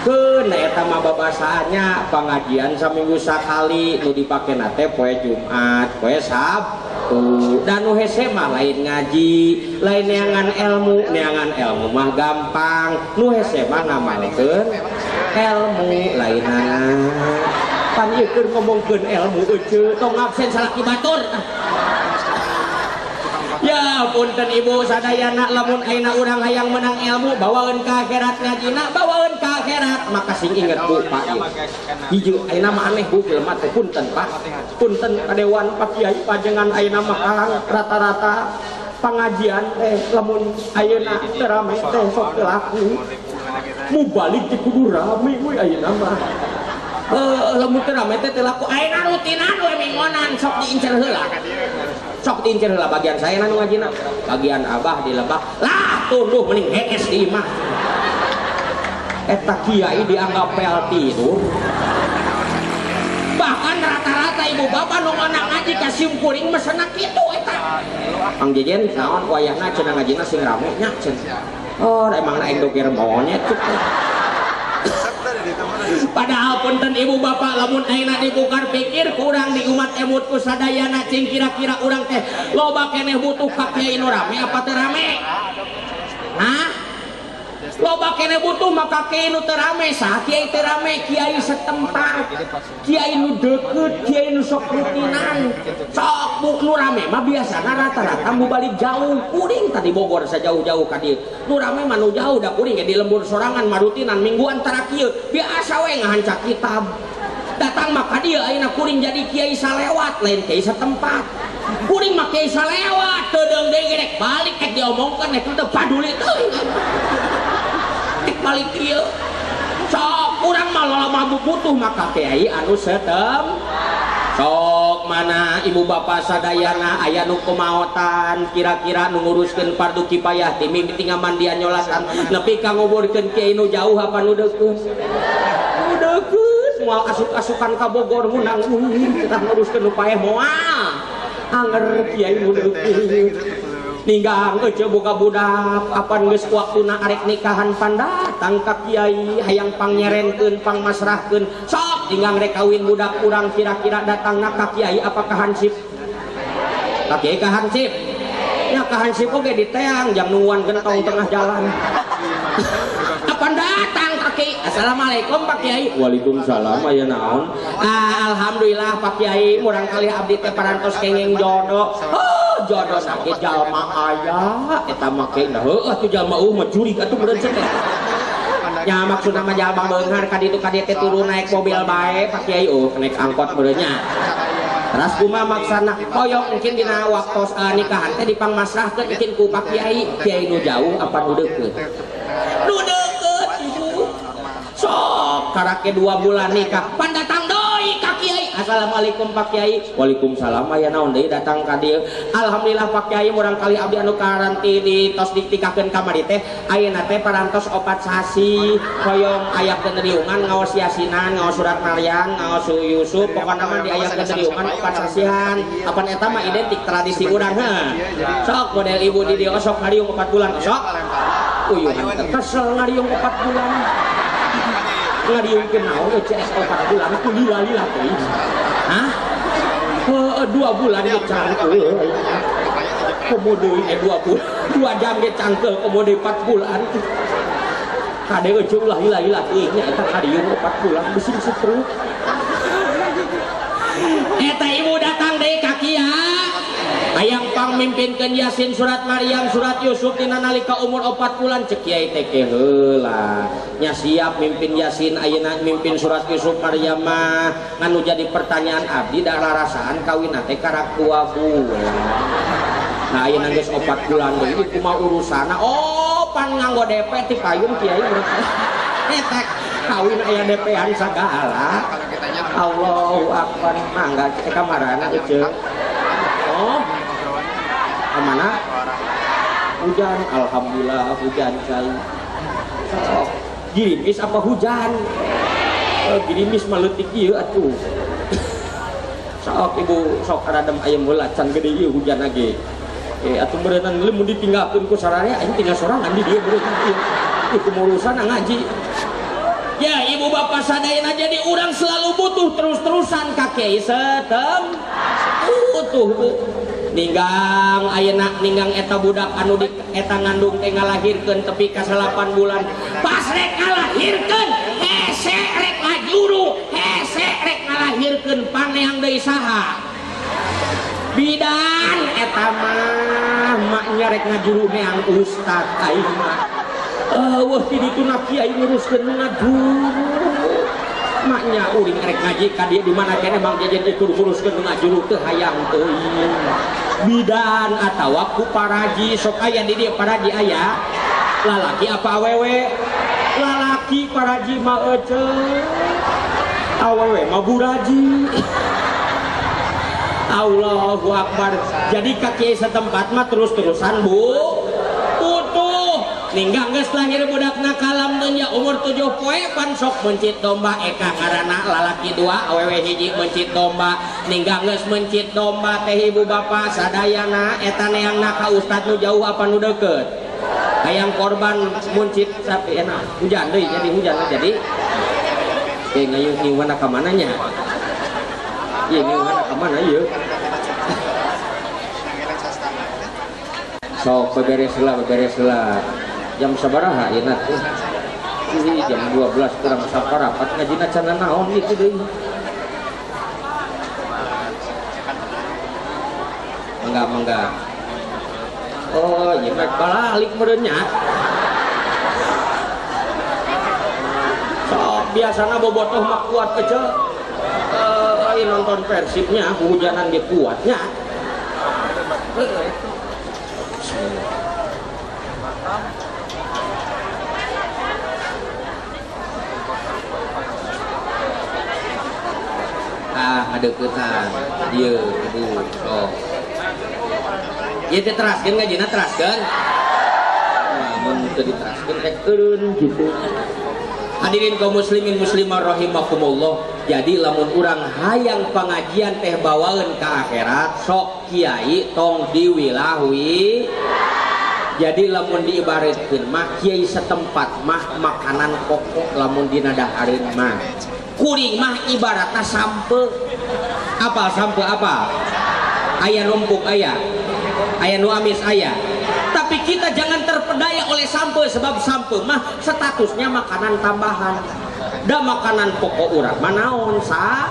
keun eta mah babasaannya pangajian saminggu sakali nu dipakena teh poe Jumat poe Sabtu dan nu hese mah lain ngaji lain neangan ilmu neangan ilmu mah gampang nu hese mah ngamalkeun ilmu lainana pan ieu keur ngomongkeun ilmu euceu tong absen salaki batur. Ya punten ibu sadayana lamun ayeuna urang hayang menang ilmu bawaeun ka akhirat ngajina bawaeun ka akhirat maka sing inget bu Pak ieu. Hiji ayeuna mah aneh bu jelema teh punten Pak. Punten ka dewan Pak Kiai pajengan ayeuna mah Kang rata-rata pangajian teh lamun ayeuna teu rame teh sok teu laku. Mubalik teh kudu rame we ayeuna mah. Lamun teu rame teh teu laku ayeuna rutinan we minggonan sok diincer heula. Sok diincer heula bagian saya nu ngajina bagian abah di lebah lah tunduh mending hees di imah eta kiai dianggap PLT itu bahkan rata-rata ibu bapak nu nganak ngaji ka simkuring mesena kitu eta Kang Jejen naon wayahna cenah ngajina sing rame nya cenah oh emang aing dokir monyet Padahal punten ibu bapak lamun ayeuna dibukar pikir kurang di umat emut ku sadayana cing kira-kira urang teh loba keneh butuh ka kiai nu rame apa teu rame? Hah? Loba kene butuh maka kiai nu teu rame, saha kiai teu rame, kiai setempat, kiai nu deukeut, kiai nu sok rutinan. Sok bu nu rame mah biasana rata-rata mu balik jauh, kuring tadi Bogor sajauh-jauh ka dieu. Nu rame mah nu jauh da kuring ge di lembur sorangan marutinan mingguan tara kieu, biasa we ngahanca kitab. Datang mah ka dieu ayeuna kuring jadi kiai salewat, lain kiai setempat. Kuring mah kiai salewat, teu deung deui rek balik rek diomongkeun rek teu paduli teuing. Rek balik kieu. Sok urang mah loba butuh maka kiai anu setem. Sok mana ibu bapak sadayana aya nu kumaotan kira-kira nu nguruskeun fardu kifayah ti mimiti ngamandian nyolatan nepi ka nguburkeun kiai nu jauh apa nu deukeut. Nu deukeut moal asup-asukan ka Bogor ngundang kita nguruskeun nu paeh moal. Anger kiai nu deukeut. Ninggang euceu boga budak apan geus waktuna arek nikahan pandatang ka kiai hayang pangnyerenkeun pangmasrahkeun sok tinggang rek kawin budak urang kira-kira datangna ka kiai apa ka hansip? Ka kiai ka hansip? Nya ka hansip oge diteang jam nungguan gentong tengah jalan. Apan datang ka kiai? Assalamualaikum Pak Kiai. Waalaikumsalam aya naon? Ah, alhamdulillah Pak Kiai murang kali abdi teh parantos kenging jodoh. Jodoh sakit jalma aya eta mah ke heueuh atuh jalma eueuh mah jurig atuh beureun teh. Nya maksudna mah jalma beunghar ka ditu ka dieu teh turun naik mobil bae Pak Kiai oh naik angkot beureun nya. Teras kumaha maksana hoyong mungkin dina waktos nikahan teh dipangmasrahkeun mungkin ku Pak Kiai, kiai nu jauh apa nu deukeut? Nu deukeut ibu. Sok karake 2 bulan nikah pandatang deui ka kiai. Assalamualaikum Pak Kiai. Waalaikumsalam aya naon deui datang ka dieu. Alhamdulillah Pak Kiai murang kali abdi anu karanti di tos ditikakeun kamari teh ayeuna teh parantos 4 sasi hoyong ayakeun riungan ngaos yasinan ngaos surat Maryam ngaos Yusuf pokona mah diayakeun riungan 4 sasihan. Apan eta mah identik tradisi urang heuh. Sok model ibu di dieu sok ngariung 4 bulan sok. Uyuhan teh kesel ngariung 4 bulan. Ngariungkeun naon eueuh 4 bulan ku lila-lila teuing. Hah? Heueuh 2 bulan ge cangkeul. Komo deui 2 bulan, 2 jam ge cangkeul komo deui 4 bulan. Kade eueuh ulah lila-lila teuing nya eta ngariung 4 bulan bisi stroke. Eta ibu datang deui ka kiai. Hayang pangmimpinkeun Yasin surat Maryam surat Yusuf dina nalika umur 4 bulan cek kiai teh ke heula. Nya siap mimpin Yasin ayeuna mimpin surat Yusuf Maryam mah ngan nu jadi pertanyaan abdi da rarasaan kawinna teh karak 2 bulan. Nah ayeuna geus 4 bulan deui kumaha urusanna? Oh pan nganggo DP ti payun kiai eta kawin aya DP-an sagala. Allahu akbar mangga teh kamarana eceu. Oh kemana? Hujan, alhamdulillah hujan cai. Sok girimis apa hujan? Girimis mah leutik ieu atuh. Sok ibu sok radem ayam heula can gede ieu hujan ge. Atuh meureunnan mun ditinggalkeun ku sararea aing tinggal sorangan di dieu meureunnan ieu. Ieu kumaha ngaji. Ya ibu bapak sadayana jadi urang selalu butuh terus-terusan ka kiai setem. Butuh bu. Ninggang ayeuna ninggang eta budak anu di eta ngandung teh ngalahirkeun tepi ka 8 bulan. Pas rek ngalahirkeun hese rek ngajuru, hese rek ngalahirkeun paneang deui saha? Bidan eta mah maknya rek ngajuru neang ustad aing mah. Eueuh ti dituna kiai nguruskeun ngajuru. Maknya uring rek ngaji ka dieu di mana keneh Bang Jejen itu nguruskeun ngajuru teu hayang teuing. Bidan atawa ku paraji sok aya di dieu paraji aya lalaki apa awewe? Lalaki paraji mah eceu awewe mah buraji. Allahu akbar. Jadi ka kiai setempat mah terus-terusan bu butuh. Ninggang geus lahir budakna kalam dunya umur 7 poe pan sok mencit domba eka ngaranna lalaki 2 awewe hiji mencit domba. Ninggang geus mencit domba teh ibu bapa sadayana eta neangna ka ustad nu jauh apa nu deukeut? Hayang korban mencit sapi enak hujan deui jadi hujan jadi ngayuh ngiwana ka mana nya? Ieu ngiwana ka mana ieu? Sok beberes heula beberes heula. Jam sabaraha ieu teh? Jam 12 kurang saparapat ngajina can naon gitu deui. Mangga mangga. Oh, ieu mah balalik meureun nya. Sok biasana bobotoh mah kuat aja. Nonton Persibnya hujanan ge kuatnya. Ah, ngadeukeutan dieu ibu sok. Ieu teh teraskeun ngajina teraskeun. Mun teu diteraskeun rek eureun kitu. Hadirin kaum muslimin muslimah rahimakumullah. Jadi lamun urang hayang pengajian teh bawaeun ka akhirat sok kiai tong diwilahi. Jadi lamun diibaratkeun mah kiai setempat mah makanan pokok lamun dina dahareun mah. Kuring mah ibaratna sampe. Apa sampe apa? Aya numpuk aya. Aya nu amis aya. Tapi kita jangan terpedaya oleh sampe sebab sampe mah statusnya makanan tambahan. Da makanan pokok urang mah naon sa?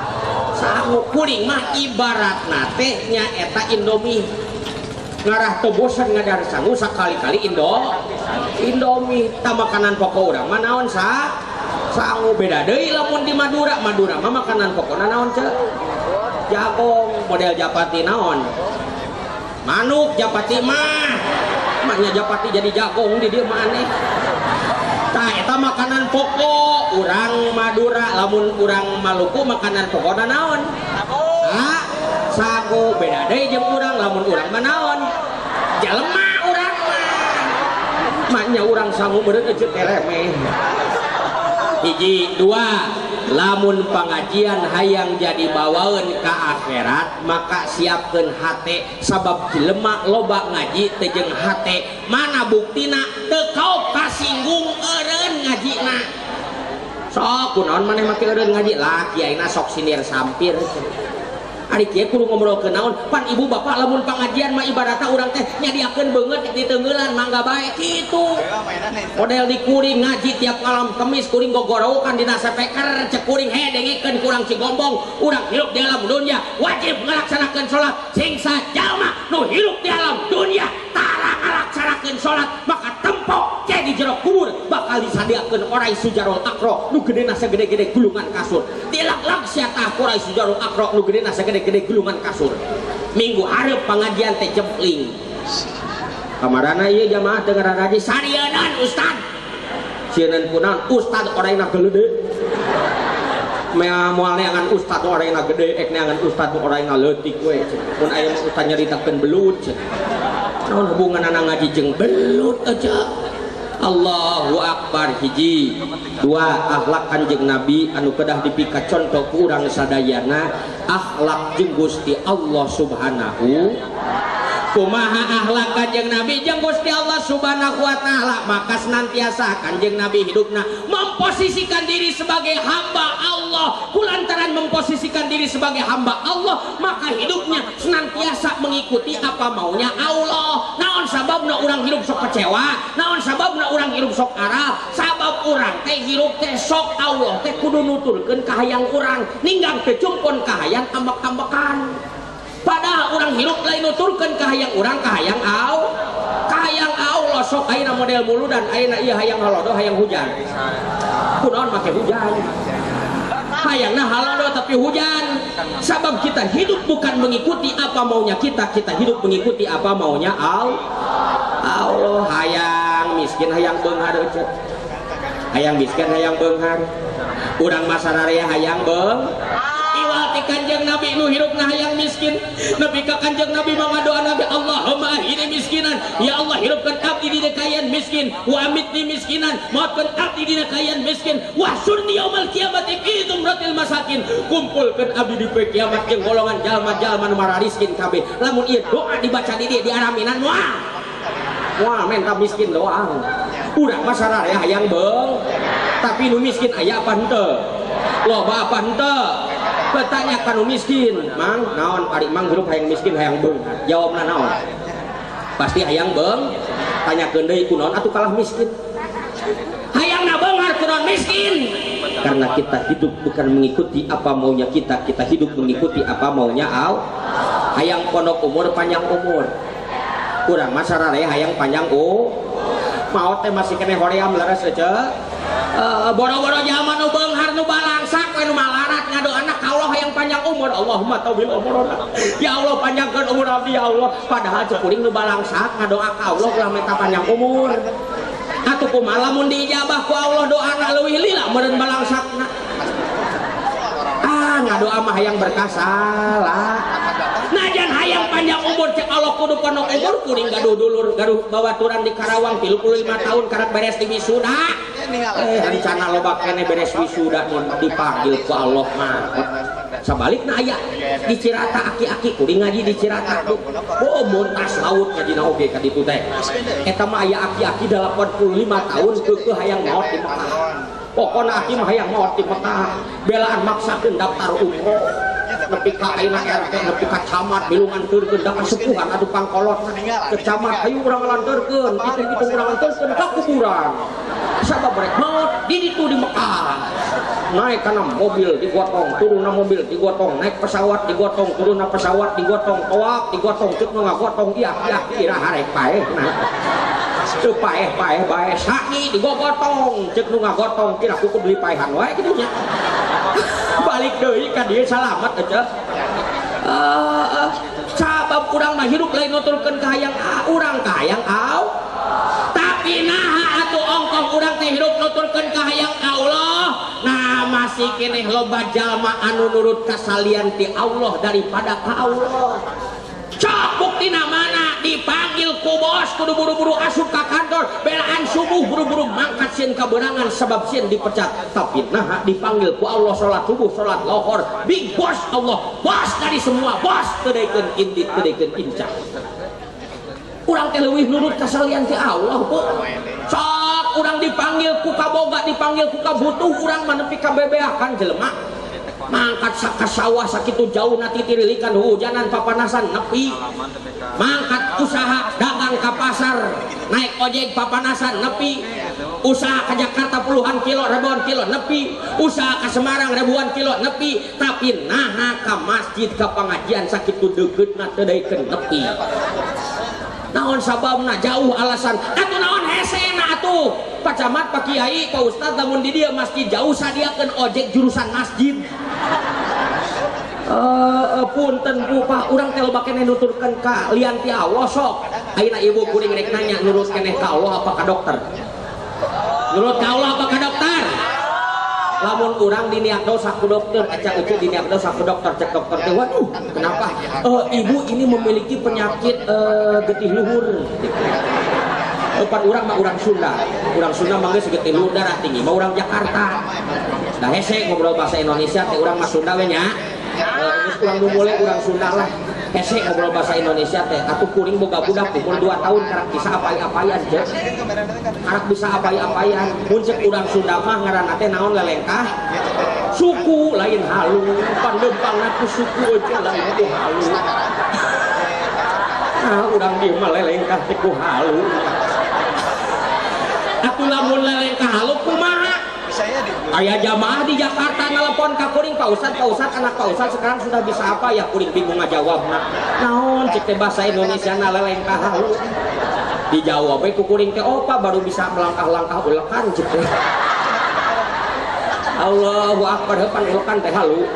Sangu kuring mah ibaratna teh nya eta Indomie. Ngarah teu bosen ngadar sangu sakali-kali Indomie. Ta makanan pokok urang mah naon sa? Sangu beda deui lamun di Madura. Madura mah makanan pokokna naon ceu? Jagong, model japati naon? Manuk japati mah. Maknya japati jadi jagong di dieu mah aneh. Tah eta makanan pokok urang Madura, lamun urang Maluku makanan pokokna naon? Ah, sagu beda deui jeung urang, lamun urang mah naon? Jelema urang mah. Maknya urang sangu meureun euceut teremeh. Hiji, dua, lamun pengajian hayang jadi bawaeun ka akhirat maka siapkeun hate sabab jelema loba ngaji teu jeung hate mana buktina teu kaop kasinggung eureun ngajina. Sok kunaon maneh make eureun ngaji lah kiaina sok sindir sampir. Ari kieu kudu ngobrolkeun naon pan ibu bapak lamun pengajian mah ibaratna urang teh nyadiakeun beungeut diteungeulan mangga bae kitu. Model di kuring ngaji tiap malam Kemis kuring gogorowokan dina speaker cek kuring he dengekeun kurang Cigombong urang hirup di alam dunia wajib ngalaksanakeun salat sing sajalma nu hirup di alam dunia tara ngalaksanakeun salat maka tempo ce di jero kubur bakal disadiakeun orai sujarul akro nu gedena sagede-gede gulungan kasur tilak-lak sia tah orai sujarul akro nu gedena sagede-gede gulungan kasur. Minggu hareup pengajian teh jempling. Kamarana ieu jamaah teu ngararaji sarieunaan ustad. Sieun kunaon ustad oraina gede. Moal neangan ustad oraina gede ek neangan ustad oraina leutik we. Mun aya mah ustad nyaritakeun belut. Naon hubunganna ngaji jeung belut aja. Allahu akbar. Hiji, dua, akhlak Kanjeng Nabi anu kedah dipika contoh ku urang sadayana akhlak jeung Gusti Allah Subhanahu. Kumaha akhlak Kanjeng Nabi jeung Gusti Allah Subhanahu wa taala, maka senantiasa Kanjeng Nabi hidupna memposisikan diri sebagai hamba Allah. Kulantaran memposisikan diri sebagai hamba Allah, maka hidupnya senantiasa mengikuti apa maunya Allah. Naon sababna urang hidup sok kecewa, naon sababna urang hidup sok arah, sabab urang teh hirup teh sok Allah teh kudu nuturkeun kahayang urang, ninggang teh cumpon kahayang ambek-ambekan. Padahal orang hirup lain nuturkeun kahayang urang, kahayang kahayang Allah. Sok ayeuna model muludan ayeuna ieu hayang halodo hayang hujan. Kunaon make hujan? Hayangna halodo tapi hujan. Sabab kita hidup bukan mengikuti apa maunya kita, kita hidup mengikuti apa maunya Allah. Allah. Hayang miskin hayang beunghar euceut. Hayang miskin hayang beunghar. Urang masararea hayang beung. Iwal ti Kanjeng Nabi nu hirupna hayang miskin. Nepi ka Kanjeng Nabi mah ngadoa Nabi Allahumma ahini miskinan. Ya Allah hirupkeun abdi dina kaayaan miskin, wa amitni miskinan, mautkeun abdi dina kaayaan miskin, wahsyurni yaumal kiamati fi zumratil masakin. Kumpulkeun abdi di poe kiamat jeung golongan jalma-jalma nu marariskin kabeh. Lamun ieu doa dibaca di dieu diaraminan moal. Moal menta miskin doang. Urang mah sararea hayang beung. Tapi nu miskin aya apa henteu? Loba apa henteu? Bertanya kanu miskin, mang naon ari mang hirup hayang miskin hayang beung. Jawabna naon? Pasti hayang beung. Tanyakeun deui kunaon atuh kalah miskin. Hayangna beunghar kunaon miskin. Karena kita hidup bukan mengikuti apa maunya kita, kita hidup mengikuti apa maunya Allah. Hayang pondok umur panjang umur. Kurang mah sararea hayang panjang maot teh masih keneh hoream leres ece. Boro-boro zaman nu beunghar nu balangsak we nu malarat ngadoana ka Allah hayang panjang umur. Allahumma tawil umurna. Ya Allah panjangkeun umur abdi ya Allah. Padahal cek kuring nu balangsak ngadoa ka Allah ulah minta panjang umur. Atuh kumaha lamun diijabah ku Allah doana leuwih lila meureun balangsakna. Ah ngadoa mah hayang berkah salah. Najan hayang panjang umur cek Allah kudu pondok umur kuring gaduh dulur gaduh babaturan di Karawang 35 tahun karak beres di wisuda. Rencana loba keneh beres wisuda mun dipanggil ku Allah mah. Sabalikna aya di Cirata aki-aki kuring ngaji di Cirata. Oh muntas laut ngajina oge ka ditu teh. Eta mah aya aki-aki 85 tahun keukeuh hayang maot di Mekah. Pokona aki mah hayang maot di Mekah. Belaan maksakeun daftar umroh. Nepi ka ayeuna RT nepi ka camat milu nganteurkeun da kasepuhan atuh pangkolotna. Ke camat hayu urang nganteurkeun, kitu-kitu urang nganteurkeun ka kuburan. Sabab rek maot di ditu di Mekah. Naik kana mobil digotong, turunna mobil digotong, naik pesawat digotong, turunna pesawat digotong, tawaf digotong, ceuk nu ngagotong ieu aki-aki iraha rek paehna. Teu paeh-paeh bae saki digogotong, ceuk nu ngagotong kira kuku beli paehan wae kitu nya. Balik deui ka dieu salamat ece. Sabab urang mah hirup lain nuturkeun ka hayang urang ka hayang au. Tapi naha atuh ongkoh urang teh hirup nuturkeun ka hayang Allah. Nah masih keneh loba jalma anu nurut kasalian ti Allah daripada ka Allah. Cok buktina mana dipanggil ku bos kudu buru-buru asup ka kantor belaan subuh buru-buru mangkat sieun kabeunangan sabab sieun dipecat. Tapi naha dipanggil ku Allah salat subuh salat lohor big boss Allah bos dari semua bos teu daekeun indit teu daekeun incah. Urang teh leuwih nurut kasalian ti Allah bu. Sok urang dipanggil ku kaboga dipanggil ku kabutuh urang mah nepi ka bebeakan jelema. Mangkat ka sawah sakitu jauh na titirilikan hujanan papanasan nepi. Mangkat usaha dagang ka pasar naik ojek papanasan nepi. Usaha ke Jakarta puluhan kilo ribuan kilo nepi. Usaha ke Semarang ribuan kilo nepi. Tapi naha ka masjid ka pengajian sakitu deukeutna teu daekeun nepi. Naon sababna jauh alasan atuh naon hesena atuh Pak Camat Pak Kiai Pak Ustad lamun di dieu masjid jauh sadiakeun ojek jurusan masjid. Punten bu Pak urang teh loba keneh nuturkeun ka lian ti Allah sok. Ayeuna ibu kuring rek nanya nurut keneh ka Allah apa ka dokter? Nurut ka Allah apa ka dokter? Lamun urang diniagnosa ku dokter, aca ucu diniagnosa ku dokter, cek dokter teh waduh kenapa? Ibu ini memiliki penyakit getih luhur. Pan urang mah urang Sunda mah geus getih luhur darah tinggi, mah urang Jakarta. Da hese ngobrol bahasa Indonesia teh urang mah Sunda we nya. Geus urang nu mulai urang Sunda lah. Hese ngobrol bahasa Indonesia teh atuh kuring boga budak umur 2 tahun karak bisa apai-apayan cek. Karak bisa apai-apayan. Mun cek urang Sunda mah ngaranna teh naon lelengkah? Suku lain halu, pandempangna ku suku aja lain ku halu. Nah, urang dieu mah lelengkah teh ku halu. Atuh lamun lelengkah halu kumaha? Aya jamaah di Jakarta nelpon ka kuring, Pak Ustad, Pak Ustad, anak Pak Ustad sekarang sudah bisa apa ya? Kuring bingung ngajawabna. Naon cek teh bahasa Indonesia na lelengkah halu. Dijawab we ku kuring teh, oh Pak baru bisa melangkah-langkah ulekan cek teh. Allahu Akbar, pan ulekan teh halu.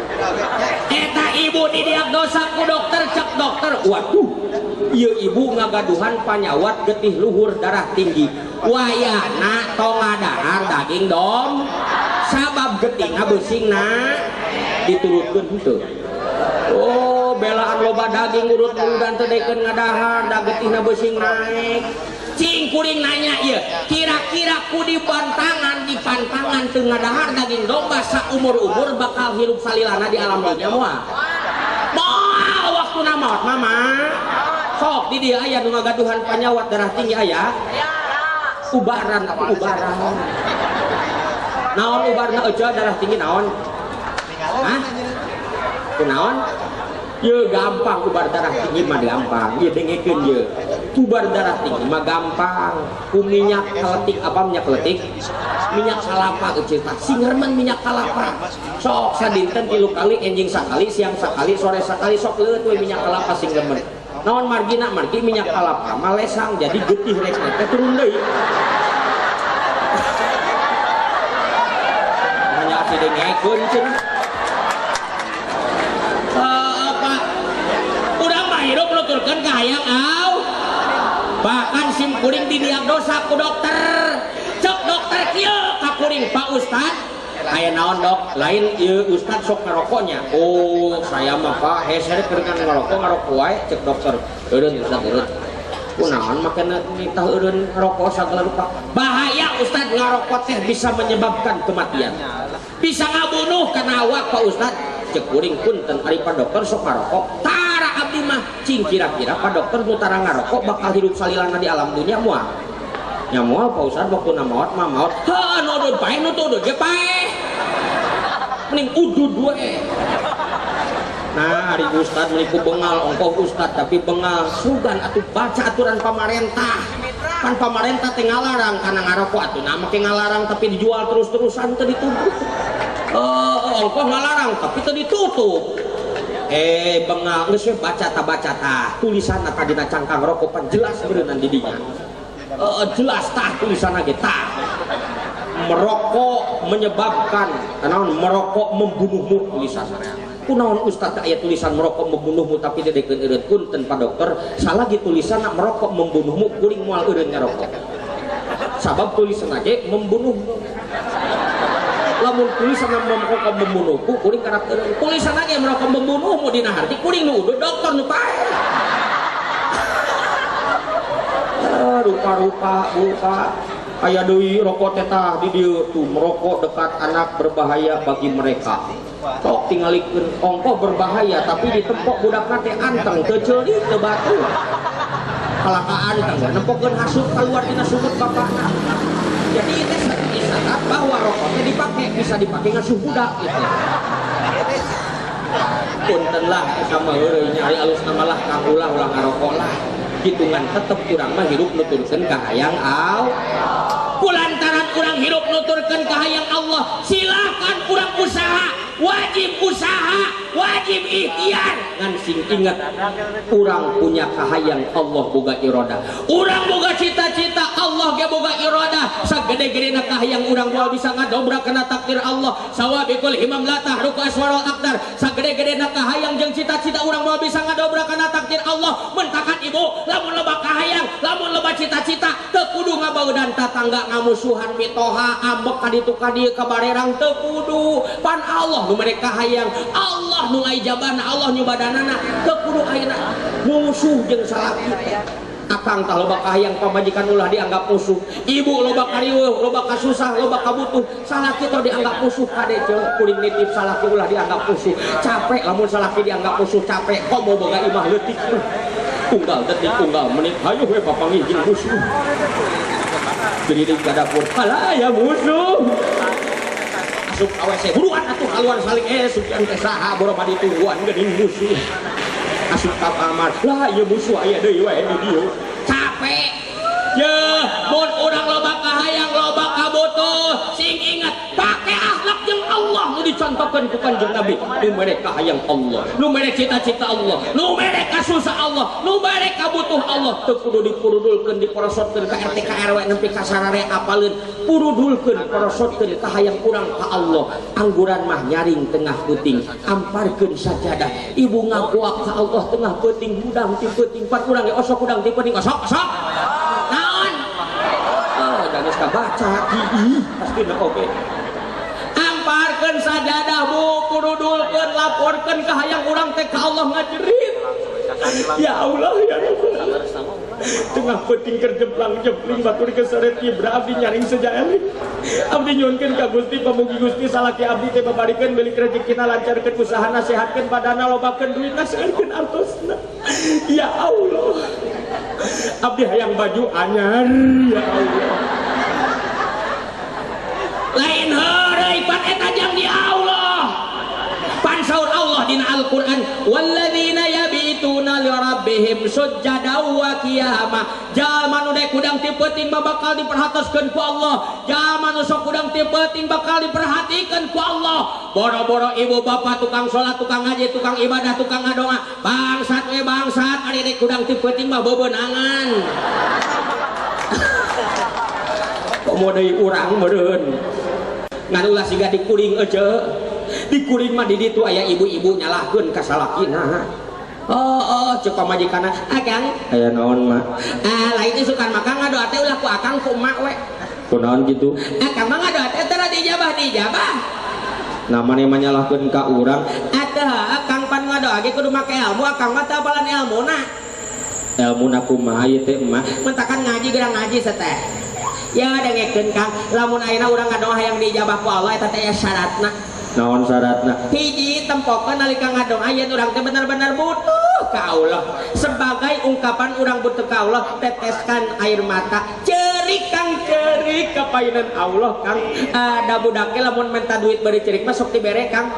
Eta ibu didiagnosa ku dokter, cek dokter, waduh, ieu ibu ngagaduhan panyawat getih luhur darah tinggi. Wayana tong ngadahar daging dom sabab getihna beusingna diturutkeun henteu. Oh, belaan loba daging urut-urutan teu daekeun ngadahar da getihna beusing naek. Cing kuring nanya ieu, kira-kira ku dipantangan teu ngadahar daging domba saumur-umur bakal hirup salilana di alam dunya moal? Moal waktuna maot mama. Sok di dieu aya nu ngagaduhan panyawat darah tinggi aya? Ubaran atuh ubaran. Naon ubarna eueuh darah tinggi naon? Hah? Kunaon? Ye gampang ubar darah tinggi mah gampang. Ye dengekeun ye. Kubar darah tinggi mah gampang. Ku minyak keletik apa minyak keletik? Minyak kalapa euceut tah. Sing remen minyak kalapa. Sok sadinten 3 kali, enjing sakali, siang sakali, sore sakali sok leueut we minyak kalapa sing remen. Naon margina margi minyak kalapa mah lesang jadi getih rek teh turun deui. Hanya si dengekeun cenah. Apa? Urang mah hirup nuturkeun ka hayang au. Bahkan sim kuring didiagnosa ku dokter. Cek dokter kieu ka kuring Pak Ustad. Aya naon dok? Lain ieu Ustad sok ngarokoknya. Oh, saya mah Pak hese keur ngarokok ngarokok wae cek dokter. Eureun Ustad eureun. Kunaon makana nitah eureun ngarokok sagala rupa. Bahaya Ustad ngarokok teh bisa menyebabkan kematian. Bisa ngabunuh kana awak Pak Ustad. Cek kuring punten ari Pak dokter sok ngarokok. Tara abdi mah cing kira-kira Pak dokter nu tara ngarokok bakal hidup salilana di alam dunia moal. Nya moal Pak Ustad waktuna maot mah maot. Heuh nu udud paeh nu teu udud ge paeh. Mending udud we. Nah, ari Ustad meuni ku bengal ongkoh Ustad tapi bengal sugan atuh baca aturan pamarentah. Kan pamarentah teh ngalarang kana ngarokok atuh nah make ngalarang tapi dijual terus-terusan teu ditutup. Ongkoh ngalarang tapi teu ditutup. Bengal geus we baca ta baca tah tulisanna tadi na cangkang rokok pan jelas beureunan di dinya. Jelas tah tulisanna ge tah. Merokok menyebabkan naon merokok membunuhmu tulisanna. Kunaon Ustaz aya tulisan merokok membunuhmu tapi didekeun eureun punten Pak dokter salagi tulisanna merokok membunuhmu kuring moal eureun ngarokok. Sabab tulisanna ge membunuhmu. Lamun tulisanna merokok membunuhku kuring karep eureun. Tulisanna ge merokok membunuhmu dina harti kuring nu udud dokter nu paeh. Rupa-rupa buka aya deui rokok teh tah di dieu tuh merokok dekat anak berbahaya bagi mereka. Sok tingalikeun ongkoh berbahaya tapi ditempok budakna teh anteng teu ceuli teu batu. Kalakaan teh nempokeun hasut keluar tina sumut bapakna. Jadi itu isyarat bahwa rokok teh dipake bisa dipake ngasuh budak gitu. Punten lah eta mah heureuy nya ari alusna mah lah kang ulah ulah ngarokok lah. Hitungan tetep urang mah hirup nuturkeun ka hayang au. Kulantaran urang hirup nuturkeun ka hayang Allah, silakan urang usaha, wajib usaha, wajib ikhtiar. Ngan sing ingat urang punya kahayang Allah boga irodah. Urang boga cita-cita Allah ge boga irodah. Sagede-gedena kahayang urang moal bisa ngadobrak kana takdir Allah. Sawabikul himam la tahruku aswarul aqdar. Sagede-gedena kahayang jeung cita-cita urang moal bisa ngadobrak kana takdir Allah. Mentakan ibu lamun loba kahayang, lamun loba cita-cita teu kudu ngabaudan tatangga ngamusuhan mitoha ambek ka ditu ka dieu ka barerang teu kudu. Pan Allah nu mere kahayang, Allah nu ngaijabahna, Allah nyubadanana teu kudu ayeuna musuh jeung salaki teh. Akang tah loba kahayang pamajikan ulah dianggap musuh, ibu loba kariweuh, loba kasusah, loba kabutuh, salaki teh dianggap musuh kade jeung kuring nitip salaki ulah dianggap musuh. Capek lamun salaki dianggap musuh capek, komo boga imah leutik. Unggal detik unggal menit hayu we papanggih jeung musuh. Geuning ka dapur, halah ya musuh. Asup ka WC, buruan atuh kaluar saling supian teh saha boro badi tungguan geuning musuh. Asup ka kamar, lah ieu musuh aya deui wae di dieu. Capek. Yeuh, mun urang loba kahayang, loba kabutuh, sing inget pake akhlak jeung Allah nu dicontohkeun ku Kanjeng Nabi. Nu mere kahayang Allah, nu mere cita-cita Allah, nu mere kasusah Allah, nu mere kabutuh Allah. Teu kudu dipurudulkeun, diporosotkeun ka RT ka RW nepi ka sarare apaleun. Purudulkeun, porosotkeun kahayang urang ka Allah. Angguran mah nyaring tengah peuting, amparkeun sajadah. Ibu ngagoak ka Allah tengah peuting, hudang ti peuting, pan urang ge osok hudang ti peuting, osok osok. Naon? Oh, geus kabaca ih pasti na oge. Amparkeun sajadah bu, purudulkeun, laporkeun ka hayang urang teh ka Allah ngajerit. Ya Allah ya Rabbal. Tengah peuting keur jemplang-jempling batur keseret ibra abdi nyaring sejaeling. Abdi nyuhunkeun ka Gusti pamugi Gusti salaki abdi teh babarikeun milik rezekina lancarkeun usahana sehatkeun badana lobakeun duitna seueurkeun artosna. Ya Allah. Abdi hayang baju anyar ya Allah. Lain heureuy pan eta jang di Allah. Pan saur Allah dina Al-Qur'an walladzina yabituna li rabbihim sujada wa qiyama. Jalma nu daek hudang ti peuting mah bakal diperhatoskeun ku Allah. Jalma nu sok hudang ti peuting bakal diperhatikeun ku Allah. Boro-boro ibu bapak tukang salat, tukang ngaji, tukang ibadah, tukang ngadoa. Bangsat we bangsat ari daek hudang ti peuting mah bebeunangan. Komo deui urang meureun. Ngan ulah siga dikuring aja. Dikuring mah di ditu aya ibu-ibu nyalahkeun ka salakina. Oh, oh, cek pamajikanna, "Akang, aya naon mah?" Ah, lain isukan mah Kang ngadoa teh ulah ku akang ku emak we. Kunaon kitu? Akang mah ngadoa teh tara dijabah-dijabah. Nah, maneh mah nyalahkeun ka urang. Atuh, akang pan ngadoa ge kudu make ilmu, akang mah teu apalan ilmuna. Ilmuna kumaha ieu teh emak? Mentakan ngaji gerang ngaji seteh. Ya dengekeun Kang, lamun ayeuna urang ngadoa hayang diijabah ku Allah eta teh aya syaratna. Naon syaratna? Hiji, tempokeun nalika ngadoa yen urang teh bener-bener butuh ka Allah. Sebagai ungkapan urang butuh ka Allah, teteskan air mata. Cerik Kang, cerik kapayunan Allah Kang. Ada budake lamun minta duit bari cerik mah sok dibere Kang.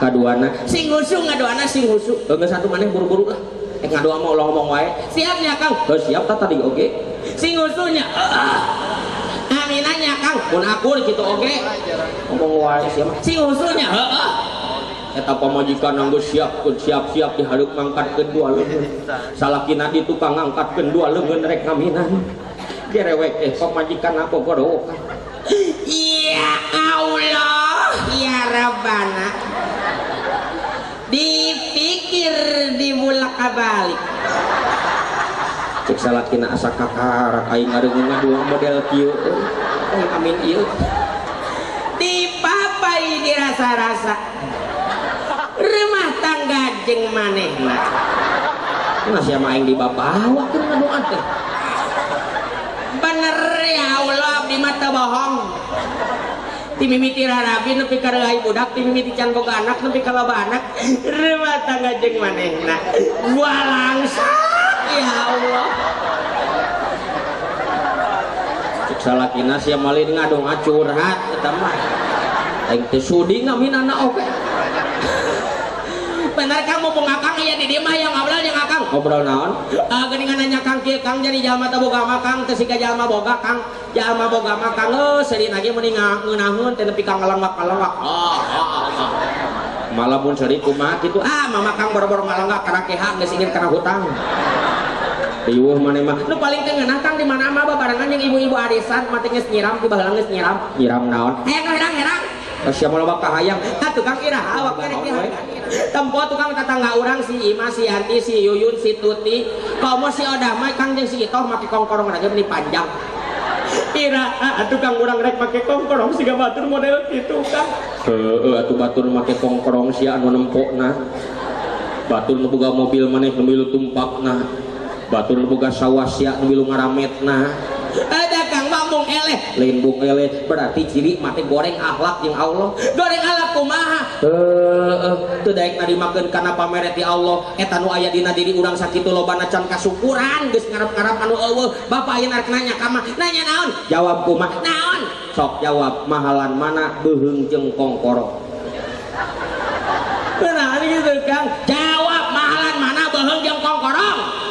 Kaduana sing husu ngadoana sing husu. Geus satu maneh buru-buru lah. Ngadoa mah ulah ngomong wae. Siap nya Kang? Heuh siap tah tadi oge. Sing husunya. Aminannya Kang, mun akur kitu oge. Ngomong wae sia mah. Sing husunya heeh. Eta pamajikan geus siapkeun siap-siap dihareup ngangkatkeun dua leungeun. Salakina di tukang ngangkatkeun dua leungeun rek ngaminan. Gerewek teh pamajikan gogorowokan. Ya Allah, ya Rabbana. Dipikir dibulak-balik. Cek salakina asa kakarak aing ngareungeun dua model kieu euy amin ieu. Dipapai dirasa-rasa. Rumah tangga jeung manehna. Nah sia mah aing dibabawa keur ngadoa teh. Bener ya Allah abdi mah teu bohong. Ti mimiti rarabi nepi ka reuai budak, ti mimiti can boga anak nepi ka loba anak, rumah tangga jeung manehna. Walangsak ya Allah. Cek salakina sia malin ngadoa curhat eta mah. Aing teh sudi ngaminana oge. Bener Kang mumpung akang aya di dieu mah yang ngobrol jeung akang. Ngobrol naon? Geuningan nanya Kang kieu Kang jadi jalma teu boga mah Kang teu siga jalma boga Kang. Jalma boga mah Kang heuh seuri lagi meuni ngeunaheun teh nepi ka ngalenggak-ngalenggak. Malah mun seuri kumaha kitu? Ah mama Kang boro-boro ngalenggak kana keha geus ingin kana hutang. Riweuh maneh mah. Nu paling teu ngeunah Kang di mana mah babarengan jeung ibu-ibu arisan mah teh geus nyiram ti baheula geus nyiram. Nyiram naon? Hayang herang-herang. Sia mah loba kahayang. Ah tukang iraha awak rek tempo tukang tetangga urang si Ima, si Yanti, si Yuyun, si Tuti. Komo si Odah mah Kang jeung si Itoh make kongkorong aja meni panjang. Iraha tukang urang rek make kongkorong siga batur model kitu Kang. Heueuh atuh batur make kongkorong sia anu nempokna. Batur nu boga mobil maneh nu milu tumpakna. Batur nu boga sawah sia nu milu ngarametna. Ada Kang mah mung eleh, lain bung eleh berarti ciri mate goreng akhlak jeung Allah. Goreng akhlak kumaha? Heueuh, teu daek narimakeun kana pamere ti Allah. Eta nu aya dina diri urang sakitu lobana can kasukuran geus ngarep-ngarep anu eueuh. Bapak ayeuna rek nanya ka mah, nanya naon? Jawab kumaha? Naon? Sok jawab mahalan mana beuheung jeung kongkorong. Kunaon kitu Kang? Jawab mahalan mana beuheung jeung kongkorong?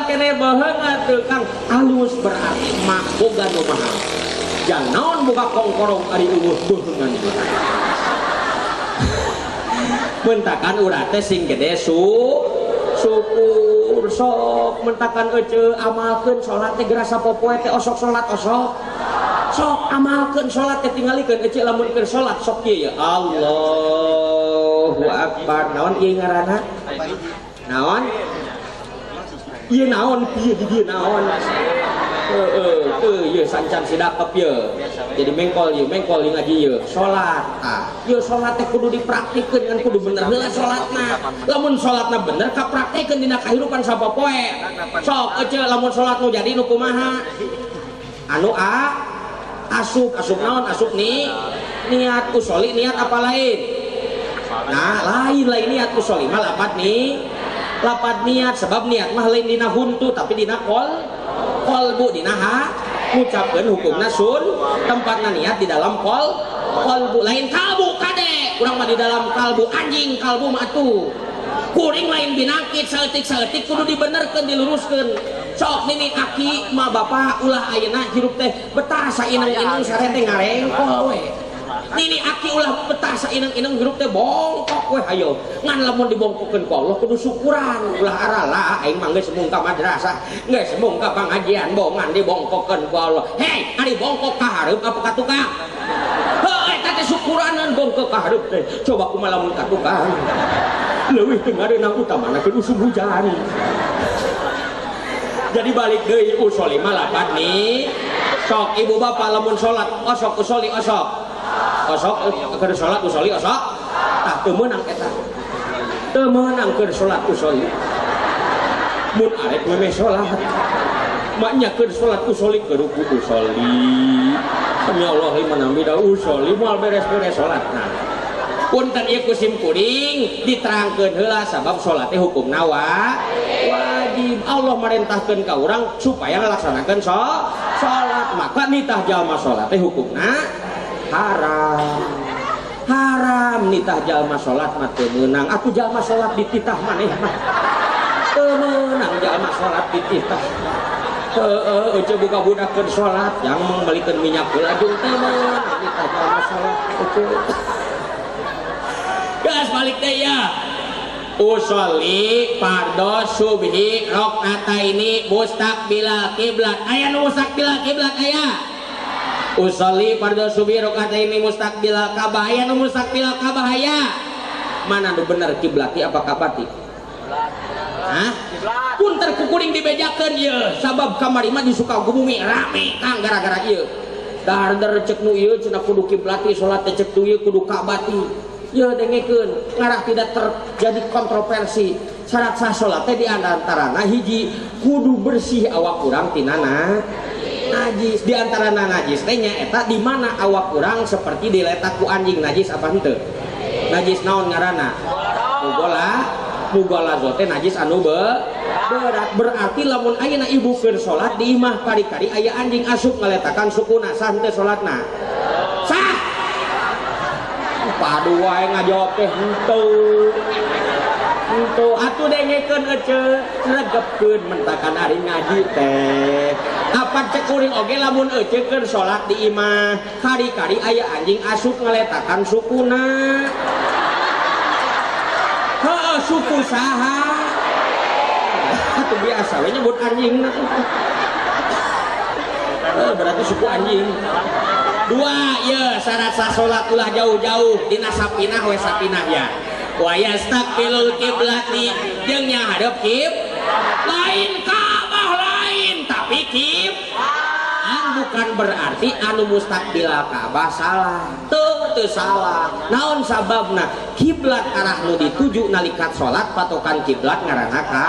Kene bohong atuh Kang, alus berarti mah boga nu mahal. Jang naon boga kongkorong ari eueuh beuheungan. Mentakan urang teh sing gede syukur sok mentakan ece amalkeun salat teh geura sapopoe teh osok salat osok. Sok amalkeun salat teh tingalikeun ece lamun keur salat sok ieu ya Allahu Akbar. Naon ieu ngaranna? Naon? Ieu naon ieu di dieu naon heueuh teu ieu sancan sidakep ieu jadi mengkol ieu mengkol ieu ngaji ieu salat ah ieu salat teh kudu dipraktikeun ngan kudu bener heula salatna lamun salatna bener kapraktekeun dina kahirupan sapopoe sok ece lamun salat nu jadi nu kumaha anu a asup asup naon asup ni niat usoli niat apa lain nah lain lain niat usoli mah lapat nih lapat niat sebab niat mah lain dina huntu tapi dina kolbu dina ha ngucapkeun hukumna sun tempatna niat di dalam kolbu lain kalbu kade urang mah di dalam kalbu anjing kalbu mah atuh Kuring lain binakit saeutik-saeutik kudu dibenerkeun diluruskeun. Sok nini aki ma bapak ulah ayeuna hirup teh betah saineng-ineng sare teh ngarengkol we. Nini aki ulah betah saineng-ineng hirup teh bongkok we hayo. Ngan lamun dibongkokeun ku Allah kudu syukuran, ulah aralah aing mah geus mung ka madrasah, geus mung ka pangajian bongan dibongkokeun ku Allah. Hei, ari bongkok ka hareup apa ka tukang? Heuh eta teh syukuranan bongkok ka hareup teh. Coba kumaha lamun ka tukang. Leuwih teu ngareunang utamana keur usum hujan. Jadi balik deui usoli mah lapat nih. Sok ibu bapak lamun salat osok usoli osok. Osok keur salat usoli osok. Tah teu meunang eta. Teu meunang keur salat usoli. Mun arek memeh salat. Maknya keur salat usoli keur ruku usoli. Sami Allah liman hamida usoli moal beres-beres salatna. Punten ieu ku sim kuring diterangkeun heula sabab salat teh hukumna wajib. Allah marentahkeun ka urang supaya ngalaksanakeun salat, maka nitah jalma salat teh hukumna haram. Haram nitah jalma salat mah teu meunang. Atuh jalma salat dititah maneh mah teu meunang jalma salat dititah. Heueuh eueuh buka budak keur salat yang mangbalikeun minyak heula jeung teu meunang nitah jalma salat eueuh. Gas balik deh ya. Usolli fardhu subhi rakaataini mustaqbilal kiblat. Aya nu mustaqbilal kiblat aya. Usolli fardhu subhi rakaataini mustaqbilal Ka'bah. Aya nu mustaqbilal Ka'bah aya. Mana nu bener kiblati apa kabati? Hah? Punter kukuring dibejakeun ieu sabab kamari mah di Sukabumi rame Kang gara-gara ieu. Darder cek nu ieu cenah kudu kiblati salat teh cek nu ieu kudu kabati. Ya dengekeun ngarah tidak terjadi kontroversi. Syarat sah salat teh di antarana hiji kudu bersih awak urang tina najis. Di antarana najis teh nya eta di mana awak urang seperti diletak ku anjing najis apa henteu? Najis naon ngaranna? Mughaladzah teh najis anu berat. Berarti lamun ayeuna ibu keur salat di imah kari-kari aya anjing asup ngaletakan sukuna sah henteu salatna? Sah. Padu wae ngajawab teh henteu. Henteu atuh dengekeun ece regepkeun mentakan ari ngaji teh. Apa cek kuring oge lamun ece keur salat di imah, kari-kari aya anjing asup ngaletakan sukuna. Heueuh suku saha? Atuh biasa we nyebut anjing. Berarti suku anjing. Dua ya syarat sah salat ulah jauh-jauh dina sapinah we sapinah ya. Wa yastaqbilul kiblati jeung nyahadep kib lain Ka'bah lain tapi kib an bukan berarti anu mustaqbilal Ka'bah salah. Teu salah. Naon sababna? Kiblat arah nu dituju nalika salat patokan kiblat ngaranna ka.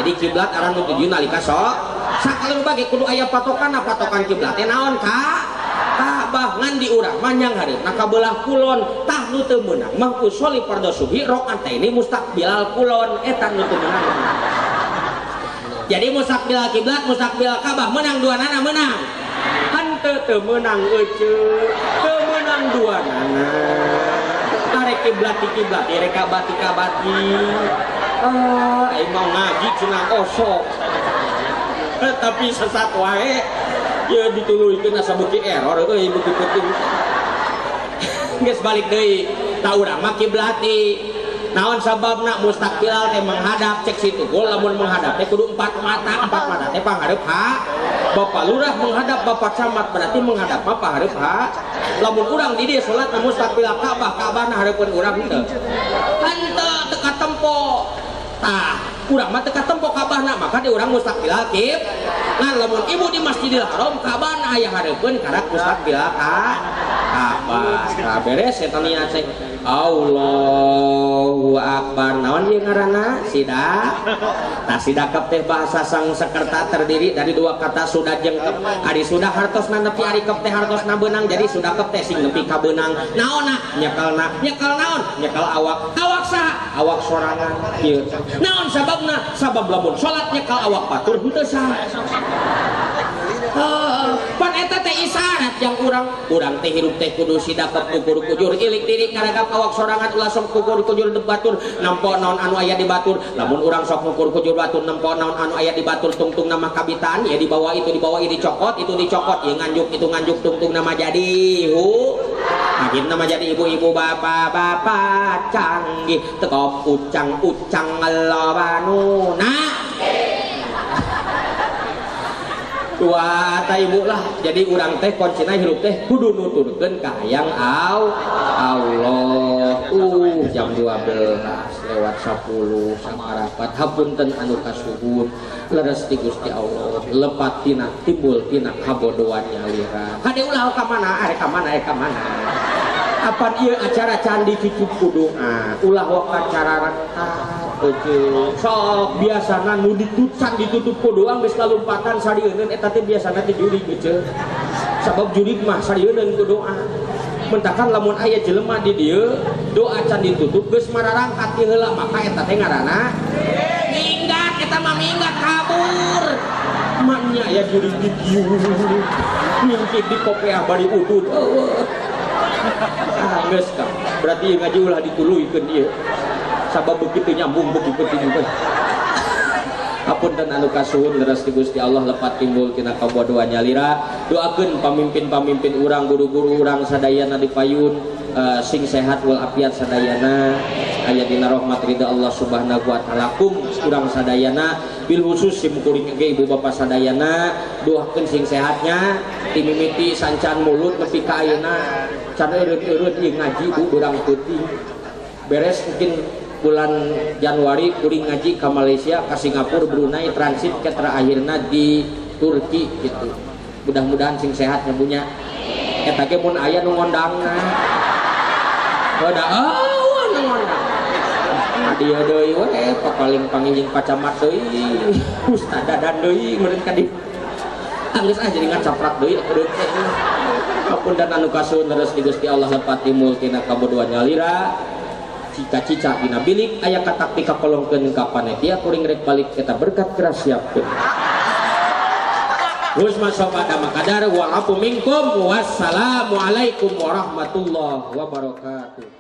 Jadi kiblat arah nu dituju nalika salat sakali bage kudu aya patokan patokan kiblat teh naon ka? Ka'bah ngan di urang mah nyang hareupna ka belah kulon tah nu teu meunang mah usoli fardhu subhi rakaataini mustaqbilal kulon eta nu teu meunang. Jadi mustaqbilal kiblat mustaqbilal Ka'bah meunang duanana meunang. Henteu teu meunang euceu teu meunang duanana. Arek kiblat ti kiblat rek kabati kabati. Ah aing mau ngaji cenah osok. Tapi sesat wae. Ya dituluykeun asa beuki error euy beuki penting. Geus balik deui ta urang mah kiblati. Naon sababna mustaqbilal teh menghadap cek situ gol lamun menghadap teh kudu empat mata teh panghareup ha. Bapak lurah menghadap bapak camat berarti menghadap mah panghareup ha. Lamun urang di dieu salat mustaqbilal Ka'bah, Ka'bahna hareupeun urang henteu. Henteu teu katempo. Tah urang mah teu katempo Ka'bahna maka di urang mustaqbilal kib. Nah lamun ibu di Masjidil Haram Ka'bahna aya hareupeun karak mustaqbilal Ka'bah. Tah beres eta niat cek Allahu Akbar. Naon ieu ngaranna? Sidak. Tah sidakep teh bahasa Sangsekerta terdiri dari dua kata sudah jeung kep. Ari sudah hartosna nepi ari kep teh hartosna beunang. Jadi sudakep teh sing nepi ka beunang. Naonna? Nyekelna. Nyekel naon? Nyekel awak. Awak saha? Awak sorangan. Ieu. Naon sababna? Sabab lamun salat nyekel awak batur henteu sah. Pan eta teh isyarat yang urang teh hirup teh kudu sidakep kukur kujur ilik diri ngaragap awak sorangan ulah sok kukur kujur batur nempo naon anu aya di batur. Lamun urang sok ngukur kujur batur nempo naon anu aya di batur tungtung nama kabitaan ya dibawa itu dibawa ini dicokot itu dicokot ya nganjuk itu nganjuk tungtung nama jadi hu akhirna mah jadi ibu-ibu bapak-bapak canggih tekop ucang-ucang ngelobanu nah tua ta ibu lah. Jadi urang teh kuncina hirup teh kudu nuturkeun ka hayang Allah. Jam 12 lewat 10 saparapat hapunten anu kasuhun leres ti Gusti Allah lepat tina timbul tina kabodohan nyalira kade ulah ka mana arek ka mana arek ka mana apan ieu acara candi cucuk kudu ulah waka cararangkat sok biasana nu ditucan ditutup ku doang geus kalumpatan sarieun eta teh biasana teh jurig geuceun sabab jurig mah sarieun ku doa mentakan lamun aya jelema di dieu doa can ditutup geus mararangkat ti heula maka eta teh ngaranna minggat eta mah minggat kabur manya aya jurig di dieu mingkit di kopeah bari udud eueuh ah geus ka berarti ngaji ulah dituluykeun ieu sabab begitu nyambung begitu juga. Hapunten anu kasuhun leres ti Gusti Allah lepat timbul tina kabodohan nyalira. Doakeun pamimpin-pamimpin urang, guru-guru urang sadayana di payun sing sehat wal afiat sadayana aya dina rahmat ridha Allah Subhanahu wa taala kum urang sadayana bil khusus sim kuring ge ibu bapa sadayana doakeun sing sehatnya ti mimiti sancan mulut nepi ka ayeuna can eureun-eureun ieu ngaji bu beurang peuting beres mungkin bulan Januari kuring ngaji ke Malaysia, ke Singapura, Brunei, transit ke terakhirna di Turki gitu. Mudah-mudahan sing sehat punya. Eta ge mun aya nu ngondangna. Udah oh nu ngondang. Dieu deui we papaling panginjing pacamat deui. Ustaz dadan deui meureun ka di. Geus ah jadi ngacaprak deui eureun teh. Hapunten anu kasuhun leres di Gusti Allah lepat timul tina kabodohan nyalira. Cita-cita dina bilik aya katak dikakolongkeun ka panitia kuring rek balik eta berkat keras siapkeun. Husma sopada makadar wa afu minkum wassalamualaikum warahmatullahi wabarakatuh.